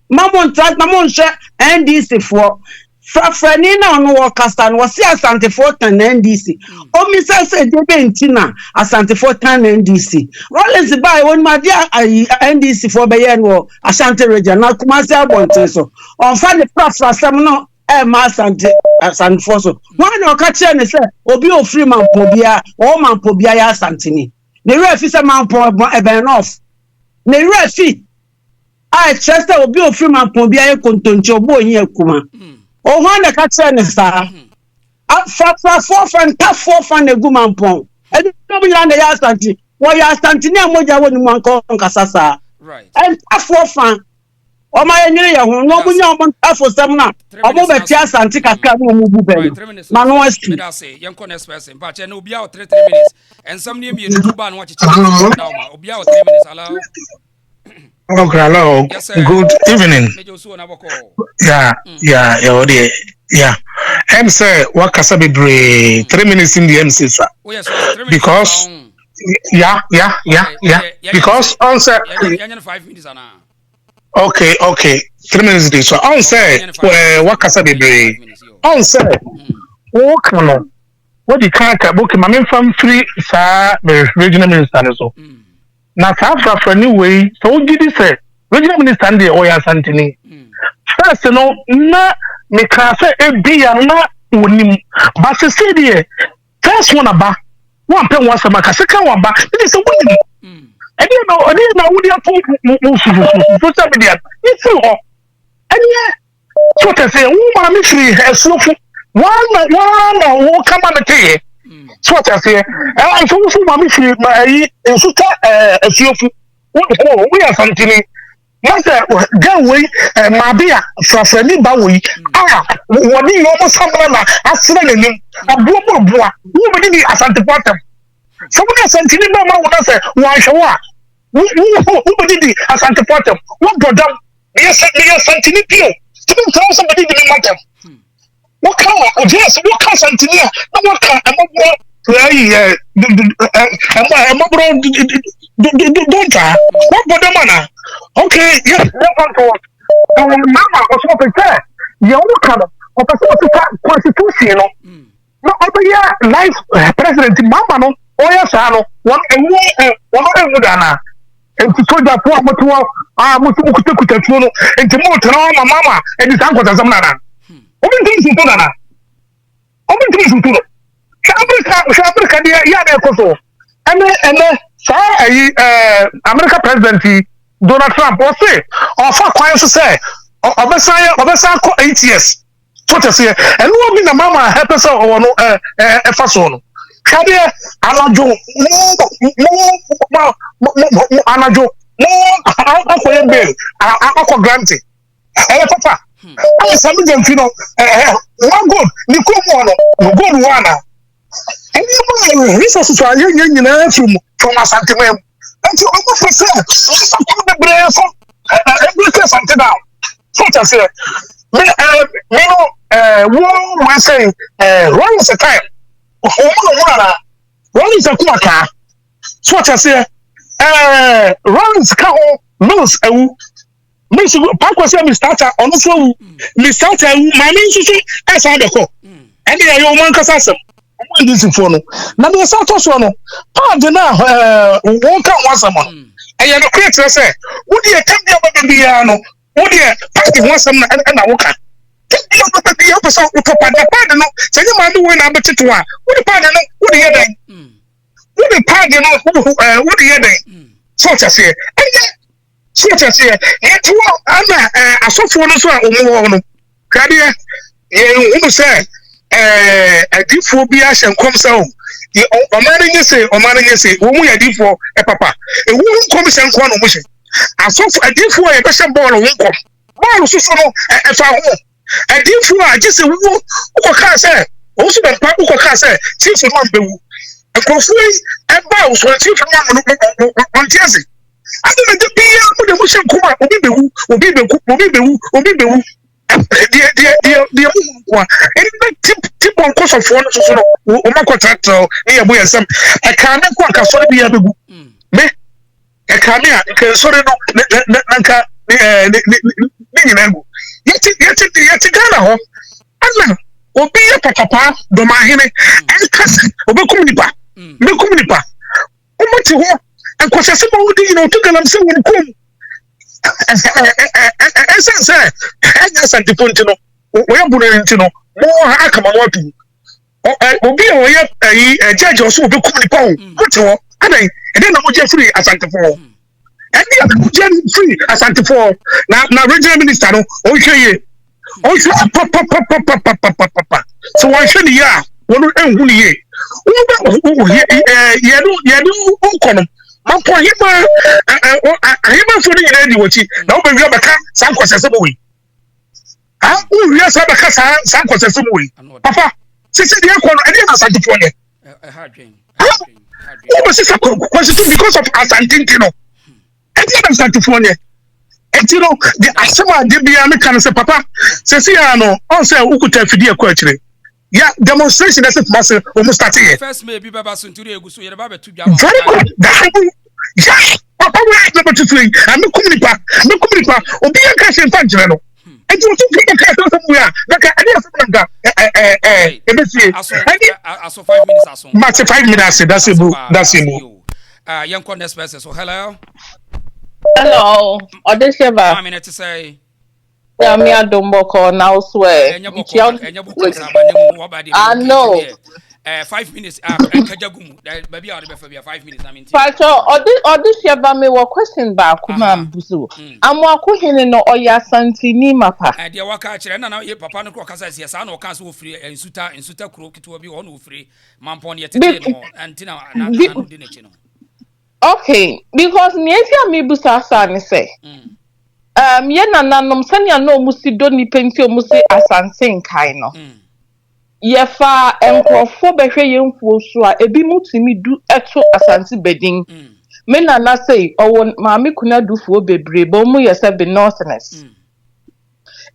ma mo ntena ase na mo nhwɛ NDC foɔ. Frafrani na ɔno wɔkasa no wɔse Asantefoɔ tan NDC. Ɔmmisa sɛ deɛ bɛn nti na Asantefoɔ tan NDC. Rawlings baeɛ wɔnim adeɛ a ayi NDC foɔ bɛyɛɛ no wɔ Ashanti region na Kumasi abɔnten so. Ɔmfa ne frafrasɛm no ɛmma Asante Asantefoɔ so. Hwan na ɔka kyerɛɛ no sɛ obi a ɔfiri Mampɔn biara ɔwɔ Mampɔn biara yɛ Asanteni. Ne werɛ afi sɛ Mampɔn ɛbɛn North. Ne werɛ afi. a ɛkyerɛ sɛ obi a ofiri mampɔn bi ayɛ kontonkye ɔbɔ ohia kuma. Hwan na ɛka kyerɛ ne saa? Afrafrafoɔ fa ntafoɔ fa na egu mampɔn. Ɛne wɔn nyinaa na ɛyɛ asante. Wɔyɛ asante ne a mogya wɔ ne mu anka ɔnkasa saa. Ntafoɔ fa wɔn ayɛ nwene yɛ ho na wɔn nya wɔn ntafosɛm no a wɔn bɛte asante kakra na wɔn bu bɛ no ma no asi. Yɛnkɔ next person. Mpakyɛ na obiara wɔ 3 3 minutes. Nsɛm ne mmienu tu ba na wakyekyɛ. Obiara wɔ 3 minutes. Allow. Okay, hello. Yes, sir. Good evening. Yeah, mm. yeah, yeah, oh dear. Yeah. M say wakasa bebree. 3 minutes in the MC sir. Oh, yes, sir. Because yeah. Because on say 5 minutes Okay. 3 minutes dey so on say wakasa bebree. On say woka no. Wodi kan ka okay, ma memfa mfiri saa regional minister no so. Na saa afrafrani wei sɛ wogye di sɛ regional minister no deɛ ɔyɛ Asanteni first no na mekaa sɛ ebia na wɔnim ba sese deɛ first one aba wampɛ ho asɛm aka second one ba ne deɛ sɛ wonim ɛdeɛ na ɛdeɛ na wode ato wo social media ne firi hɔ ɛnyɛ so tɛ sɛ wo maame firi asuofo wɔn na wɔn na wɔka ma no teeɛ so ɔte aseɛ ɛɛ nso woso maame firi ma ɛyi nsuta ɛɛ asuofo wɔn kɔ wɔn yɛ Asantini na sɛ gɛn wei ɛɛ maame a frafrani ba wei a wɔde yɛ wɔn samina na asrɛ n'anim aboa mu aboa wɔn bɛ didi Asantefo atɛm sɛ wɔn yɛ Asantini bɛɛ ma wɔn na sɛ wɔn ahwɛ wɔ a wo wo wo bɛ didi Asantefo atɛm wɔn bɔ dam. Meyɛ sɛ meyɛ Asanteni bio. Tumi ntra wo sɛ mede di me mma ntɛm. Woka wɔ ogyina sɛ woka Asanteni a na woka ɛmɔborɔ ayi ɛ ɛmɔ ɛmɔborɔ dontaa. Wɔbɔ dɛm ana? Okay, yes, yɛmfa nto hɔ. Mama ɔsɛ ɔpɛ sɛ yɛn woka no ɔpɛ sɛ ɔsesa constitution no. Na ɔbɛyɛ life president mama no ɔyɛ saa no wɔn ɛwu wɔn ɛnwu da anaa? Nti sogyafoɔ a mote hɔ a mo nso mokutakuta tuo no nti motena hɔ ma mama ɛdi saa nkɔsasɛm no anaa? Obi ntumi nsusu no anaa? Obi ntumi nsusu no. Hwɛ Amerika hwɛ Amerika deɛ yɛ a na ɛkɔ so ɛne ɛnɛ saa ɛyi ɛɛ Amerika president yi Donald Trump ɔse ɔfa kwan so sɛ ɔbɛsan yɛ ɔbɛsan kɔ 8 years so te seɛ ɛno bi na mama ɛpɛ sɛ ɔwɔ no ɛ ɛ ɛfa soɔ no hwɛdeɛ anadwo mo mo mo mo mo anadwo mo akɔyɛ bail akɔ grant ɛyɛ papa ɛyɛ sami gyamfi no ɛɛ one gold ne kurom hɔ no gold wɔ ana ɛnneɛma a resources a yɛnyɛ nyinaa firi mu from Asanteman mu nti ɔmo pɛ sɛ ɔmo bebree so ɛbi sɛ Asante down so kyɛ sɛ me ɛɛ me no ɛɛ wo wei sɛ ɛɛ run is a time ɔmo na ɔmo nana run is a kuma kaa so kyɛ sɛ ɛɛ run is ka ho mills awu mills paakɔ sɛ Mr. Atta ɔno nso awu Mr. Atta awu maame nso so ɛsan bɛkɔ ɛne ɛyɛ ɔmo ankasa asɛm ɔmo NDC foɔ no na deɛ ɛsan tɔ soɔ no paadi no a ɛɛ wɔn ka ho asɛm no ɛyɛ no kura kyerɛ sɛ wodeɛ ɛka bi a bɛbɛ biara no wodeɛ paadi ho asɛm na ɛna woka ka bi a bɛbɛ biara wopɛ sɛ wotɔ paadi na paadi no sɛ nyɛ maame wei na abɛtete a wode paadi no wode yɛ dɛn wode paadi no ɛɛ wode yɛ dɛn sɛ ɔkyɛ seɛ ɛnyɛ sɛ ɔkyɛ seɛ yɛte hɔ ɛna ɛɛ asɔfoɔ no nso a wɔn wɔ hɔ no hwɛdeɛ yɛnhunu sɛ ɛɛ adiifoɔ bi ahyɛ nkɔm sɛ o ɔman no nye se ɔman no nye se wɔn mu yɛ adiifoɔ ɛpapa ewu ho nkɔm hyɛ nkoa na wɔn hyɛ asɔfo adiifoɔ a yɛbɛhyɛ bɔɔl ho nkɔm bɔɔl soso no ɛfa ho adiifoɔ a gye sɛ wuo wokɔ kaa sɛ wɔn nso bɛmpa wokɔ kaa sɛ chief no ambɛwu nkurɔfoɔ yi ɛba a wɔsɔrɔ chief no am no wɔn ti ase adi na de biara mo de mo hyɛ nkɔm a obi bɛwu obi bɛku obi bɛwu obi bɛwu deɛ deɛ deɛ deɛ mu hu nkoa ɛnna ti ti bɔ nkɔsɔfoɔ no soso no wɔn akɔ tɛtɛw ne yɛ bo yɛ nsɛm ɛkaa ne nko anka sɔre bi yɛ abɛgu me ɛkaa me a nka nsɔre no ne ne ne nka ne ɛɛ ne ne ne nyinaa gu yɛte yɛte yɛte Ghana hɔ. Ɛna obi yɛ pɔtɔpaa dɔmahene ɛnka sɛ ɔbɛkum nipa, bɛkum nipa. Wɔn te hɔ nkɔsɛsɛ ma wɔdi nyina ɔtu galamsey wɔ ne kurom. Ɛsan sɛ ɛnyɛ asantefo nti no, wɔyɛ bono nti no, mo aka ma mo atum. Obi a ɔyɛ ɛyi ɛgyɛgye ɔso ɔbɛkum nipa o, mo te hɔ adan ɛdɛn na mo gye firi asantefo hɔ? Ɛdeɛ na mo gye firi asantefo hɔ? Na na regional minister no ɔnhwɛ yie, ɔnhwɛ papapapapapapapa. Sɛ wɔnhwɛ ne yie a, wɔn nhu ne yie. Wobɛ yɛde yɛde wokɔ no mampɔ ahema ahemafoɔ no nyinaa di wɔkyi na wobɛwia bɛka saa nkɔsɛsɛm wei. Ah, wowia saa bɛka saa saa nkɔsɛsɛm wei. Papa, sisi deɛ kɔ no ɛdeɛ na asantefoɔ yɛ. Wobɛsesa constitution because of asante nti no. Ɛdeɛ na asantefoɔ nyɛ. Ɛti no, de asɛm a de biara meka no sɛ papa, sɛsi a no, ɔn sɛ wokuta afidie ɛkɔ akyire. Ya demonstration ɛsɛ kuma se wɔn start yɛ. First May bi bɛba so nti egu so yɛde ba bɛto dwa ma. Very good. That's ya papa wo yɛ bɛto so yi. Amekum nipa, amekum nipa. Obi yɛ nka hyɛ nfa nkyerɛ no. Nti o tún fi bɛka ɛsɛ mu ya bɛka ɛne asɛm na nka ɛ ɛ ɛ ebesie. Ɛne aso 5 minutes aso. Mate 5 minutes that's it bu that's it bu. Ah, yɛn kɔ next person so hello. Hello, Ɔdehyɛba. Maame na ɛte sɛ. Nyame adom bɔkɔɔ na wo so ɛ. Ɛnyɛ bɔkɔɔ ɛnyɛ bɔkɔɔ saa ba ne mu waba de. I know. Eh, 5 minutes ah kagya gu mu baabi a wɔde bɛfa bia 5 minutes na mente. Pacho ɔde ɔde hyɛ ba me wɔ question baako ma mbuso. Amoako hene no ɔyɛ Asanteni mapa. Eh, deɛ waka akyerɛ na na yɛ papa no korɔ kasa ɛsɛ saa na ɔka sɛ wɔfiri nsuta nsuta kuro ketewa bi hɔ na wɔfiri mampɔn deɛ tetee no ɛnti na na na no di n'akyi no. Okay, because nea enti a mebusa saa ne sɛ, yɛ nananom sɛnea na wɔn si dɔ nipa nti wɔn si Asante nkae no. Yɛfa nkurɔfoɔ bɛhwɛ yɛn mfuo so a, ebi mu tumi du to Asante Badin. Me nana sei, ɔwɔ maame kunadufoɔ bebree, but wɔn yɛ sɛ be northerners.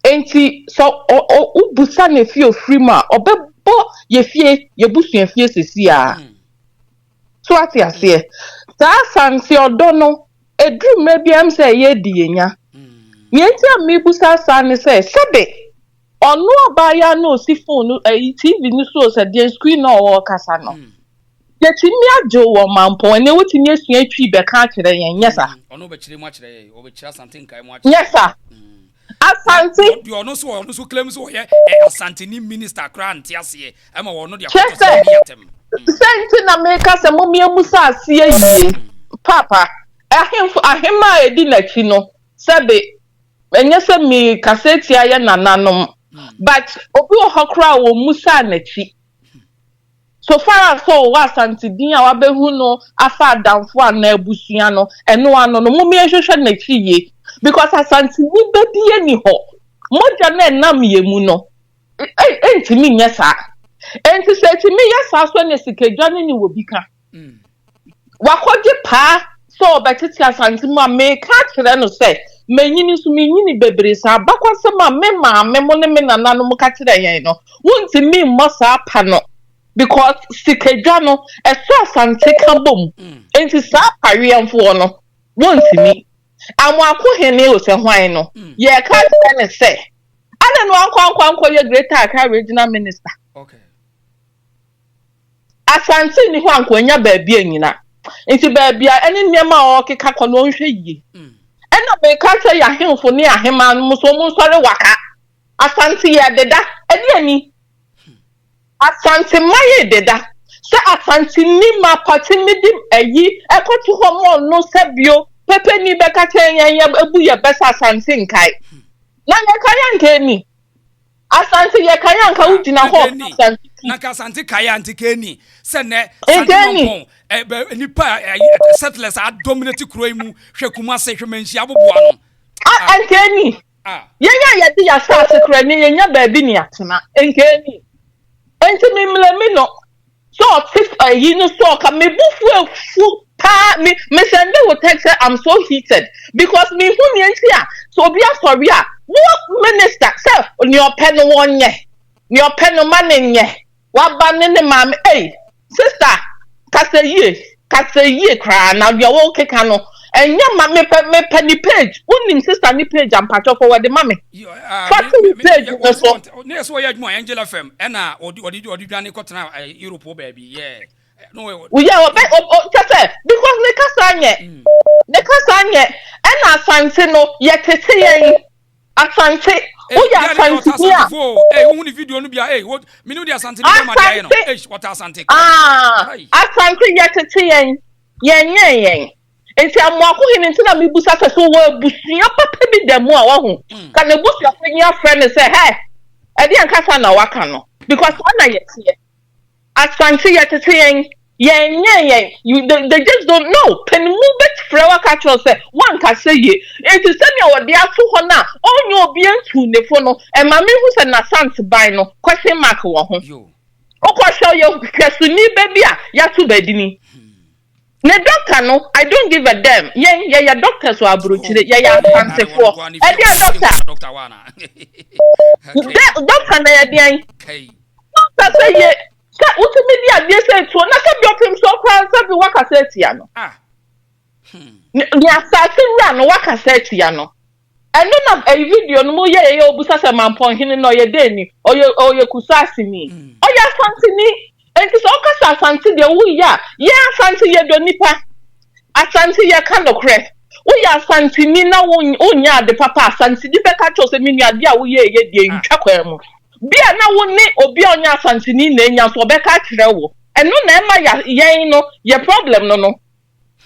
Enti sɛ wobusa no efie ofiri mu a, ɔbɛbɔ yɛ fie, yɛ busua fie sisi a. So ate aseɛ? Saa Asante ɔdɔ no, ɛduru mmerɛ bi a ɛm sɛ ɛyɛ di yɛn nya. Nea enti a mebusa saa ne sɛ, sɛbe Ɔno abaayaa no a ɔsi phone no ɛyi TV no so o sɛ deɛn screen no a ɔrekasa no. Yɛtumi agye wo wɔ mampɔn ɛnɛ wotumi asua twi bɛka akyerɛ yɛn nyɛ sa. Ɔno ɔbɛkyerɛ mu akyerɛ yɛn ɔbɛkyerɛ Asante nkae mu akyerɛ. Nyɛ sa. Asante. Deɛ ɔno nso ɔno nso claim sɛ ɔyɛ Asante ni minister koraa nte aseɛ ɛma wɔn de akɔtɔ sɛ ɛni atɛm. Sɛ nti na meka sɛ momia mu sa aseɛ yie papa ahemfo ahema a ɛdi n'akyi no sɛbe Ɛnyɛ sɛ merekasa atia yɛn nananom but obi wɔ hɔ koraa a wɔmmusaa n'akyi. So far as sɛ ɔwɔ Asante din a wabɛhu no afa adamfo anaa abusua no, ɛno ano no, mom yɛnhwehwɛ n'akyi yie because Asanteni ba biara nni hɔ. Mogya no a ɛnam yɛn mu no, ɛntumi nyɛ saa. Enti sɛ ɛtumi yɛ saa so ɛne sikadwa no ne wɔ bi ka. Wakɔgye paa sɛ ɔbɛtete Asante mu a, meka akyerɛ no sɛ, manyini nso menyini bebree saa. Abakwasɛm a me maame mo ne me nananom ka kyerɛɛ yɛn no, wontumi mmɔ saa pa no because sikadwa no, ɛsɔ Asante ka bom. Enti saa paweɛmfoɔ no, wontumi. Amoako hene o sɛ hwan no, yɛreka akyerɛ no sɛ, adɛn na wankɔ ankɔ ankɔyɛ Greater Accra Regional Minister? Asante nni hɔ a anka wanya baabi anyina. Nti baabi a ɛne nneɛma a ɔrekeka kɔ no ɔnhwɛ yie. Ɛna meka sɛ yɛ ahemfo ne ahemaa no nso wɔn nsɔre waka. Asante yɛ deda. Ɛdeɛ ni? Asante mma yɛ deda. Sɛ Asante ni ma pati mi di ayi ɛkɔto hɔ ma ɔno sɛ bio pɛpɛ ni bɛka kyerɛ yɛn yɛ ebu yɛ bɛ sɛ Asante nkae. Na yɛka yɛn nkae ni. Asante yɛ kae anka wo gyina hɔ ɔka Asante ti. Na nka Asante kae a nti kɛni sɛ nɛ Asante mampɔn ɛ nipa ɛ settlers a dominate kuro yi mu hwɛ Kumase hwɛ Manhyia aboboa no. A nkɛni yɛn a yɛde yɛ asase kora ni yɛnya baabi ni atena nkɛni nti me mlɛmi no. Sɛ ɔte ayi no so ɔka me bo fu afu paa me me sɛnde wo text sɛ I'm so heated because me hu nea nti a sɛ obi asɔre a wo minister sɛ nea ɔpɛ no wɔnyɛ nea ɔpɛ no ma ne nyɛ waba ne ne maame ei sister kasa yie kasa yie koraa na deɛ wɔkeka no. Ɛnyɛ ma mepɛ mepɛ ne page. Wonim sister ne page a mpakyɛw forward ma me. Fa to ne page no so. Ne yɛ sɛ ɔyɛ adwuma wɔ Angel FM ɛna ɔde ɔde ɔde dwane kɔtena eh, Europe hɔ baabi yɛ. Woyɛ ɔbɛ ɔ kyɛ sɛ because ne kasa nyɛ ne kasa nyɛ ɛna Asante no yɛtete yɛn. Asante, woyɛ Asanteni a. Asante. Ah, Asante yɛtete yɛn, yɛnyɛn yɛn. Nti Amoako hene nti na mebusa sɛ so wɔ abusua papa bi da mu a wahu. Hmm. Ka n'abusua panyin afrɛ no sɛ hɛ, ɛdeɛ nkasa na waka no because saa na yɛteɛ. Asante yɛtete yɛn, yɛn nyɛɛ yɛn, you they, they just don't know. Panimu bɛfrɛ wo aka akyerɛ wo sɛ woankasa yie. Nti sɛnea wɔde ato hɔ no a ɔnyɛ obi ntuu ne fo no, ɛma mehu sɛ n'Asante ban no question mark wɔ ho. Wokɔhwɛ ɔyɛ hwɛsoni ba bi a yɛato badini. Ne doctor no I don't give a damn yɛn yɛyɛ doctors wɔ aburokyire yɛyɛ asantefoɔ ɛdeɛn doctor doctor na yɛdeɛn doctor sɛ yɛ sɛ wotumi di adeɛ sɛ etuo na sɛ bi ɔfim so koraa sɛ bi wakasa atia no ah. hmm. ne asase wura no wakasa atia no. Ɛno na ɛyi video no mu yɛ yɛ obusa sɛ Mampɔnhene no ɔyɛ dɛn ni? Ɔyɛ ɔyɛ Kusaasi ni? Ɔyɛ Asante ni. Enti sɛ ɔka sɛ Asante deɛ woyɛ a, yɛn Asante yɛdɔ nipa. Asante yɛka nokorɛ. Woyɛ Asanteni na wonyɛ ade papa a, Asanteni bɛka akyerɛ wo sɛ me nua adeɛ a woyɛɛyɛ deɛ ntwa kwan mu. Bi a na wo ne obi a ɔnyɛ Asanteni na anya nso ɔbɛka akyerɛ wo. Ɛno na ɛma yɛn no yɛ problem no no.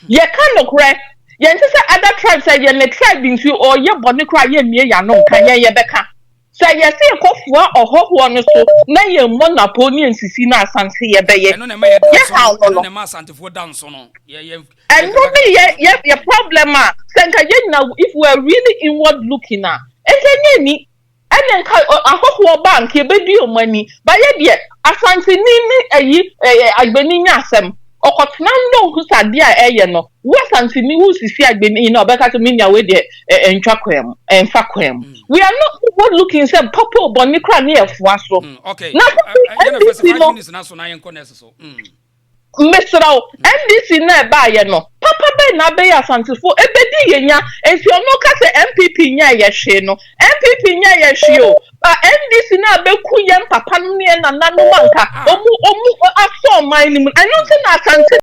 Yɛka nokorɛ, yɛnte sɛ other tribes a yɛn ne tribe nti ɔyɛ bɔne koraa yɛmmie yɛn ano nka, yɛn yɛbɛka. Sɛ yɛse yɛkɔfoa ɔhɔhoɔ no so na yɛmmɔ no apoo ne yɛnsisi no Asante yɛbɛyɛ. Ɛno na ɛma yɛda Yɛ nso haw no, no ɛno no. na ɛma Asantefoɔ da nso no. Yɛ yɛ Ɛno ne yɛ yɛ yɛ problem a sɛ nka yɛn nyinaa if we are really inward looking a nka ɛnyɛ ani. Ɛne nka ahɔhoɔ ba a nka yɛbɛdi wɔn ani but yɛ deɛ Asanteni ne ayi ɛɛ Agbeni nyɛ asɛm ɔkɔtena no na ɔhu sɛ adeɛ a ɛyɛ no wo Asanteni wosisi Agbeni no a ɔbɛka sɛ me nua wei deɛ ɛntwa kwan mu ɛmfa kwan mu we are not forward looking sɛ papa o bɔne koraa ne yɛfoa so Okay. na NDC no Mesrɛ wo, NDC no a ɛbaeɛ no, papa bɛn na abɛyɛ Asantefoɔ? Ɛbɛdi yɛn nya. Nti ɔno ka sɛ NPP nyɛɛ yɛ hwee no, NPP nyɛɛ yɛ hwee o, but NDC no a abɛku yɛn papanom ne yɛn nananom anka ɔmu ɔmu asɔ ɔman no mu no, ɛno nti na Asante.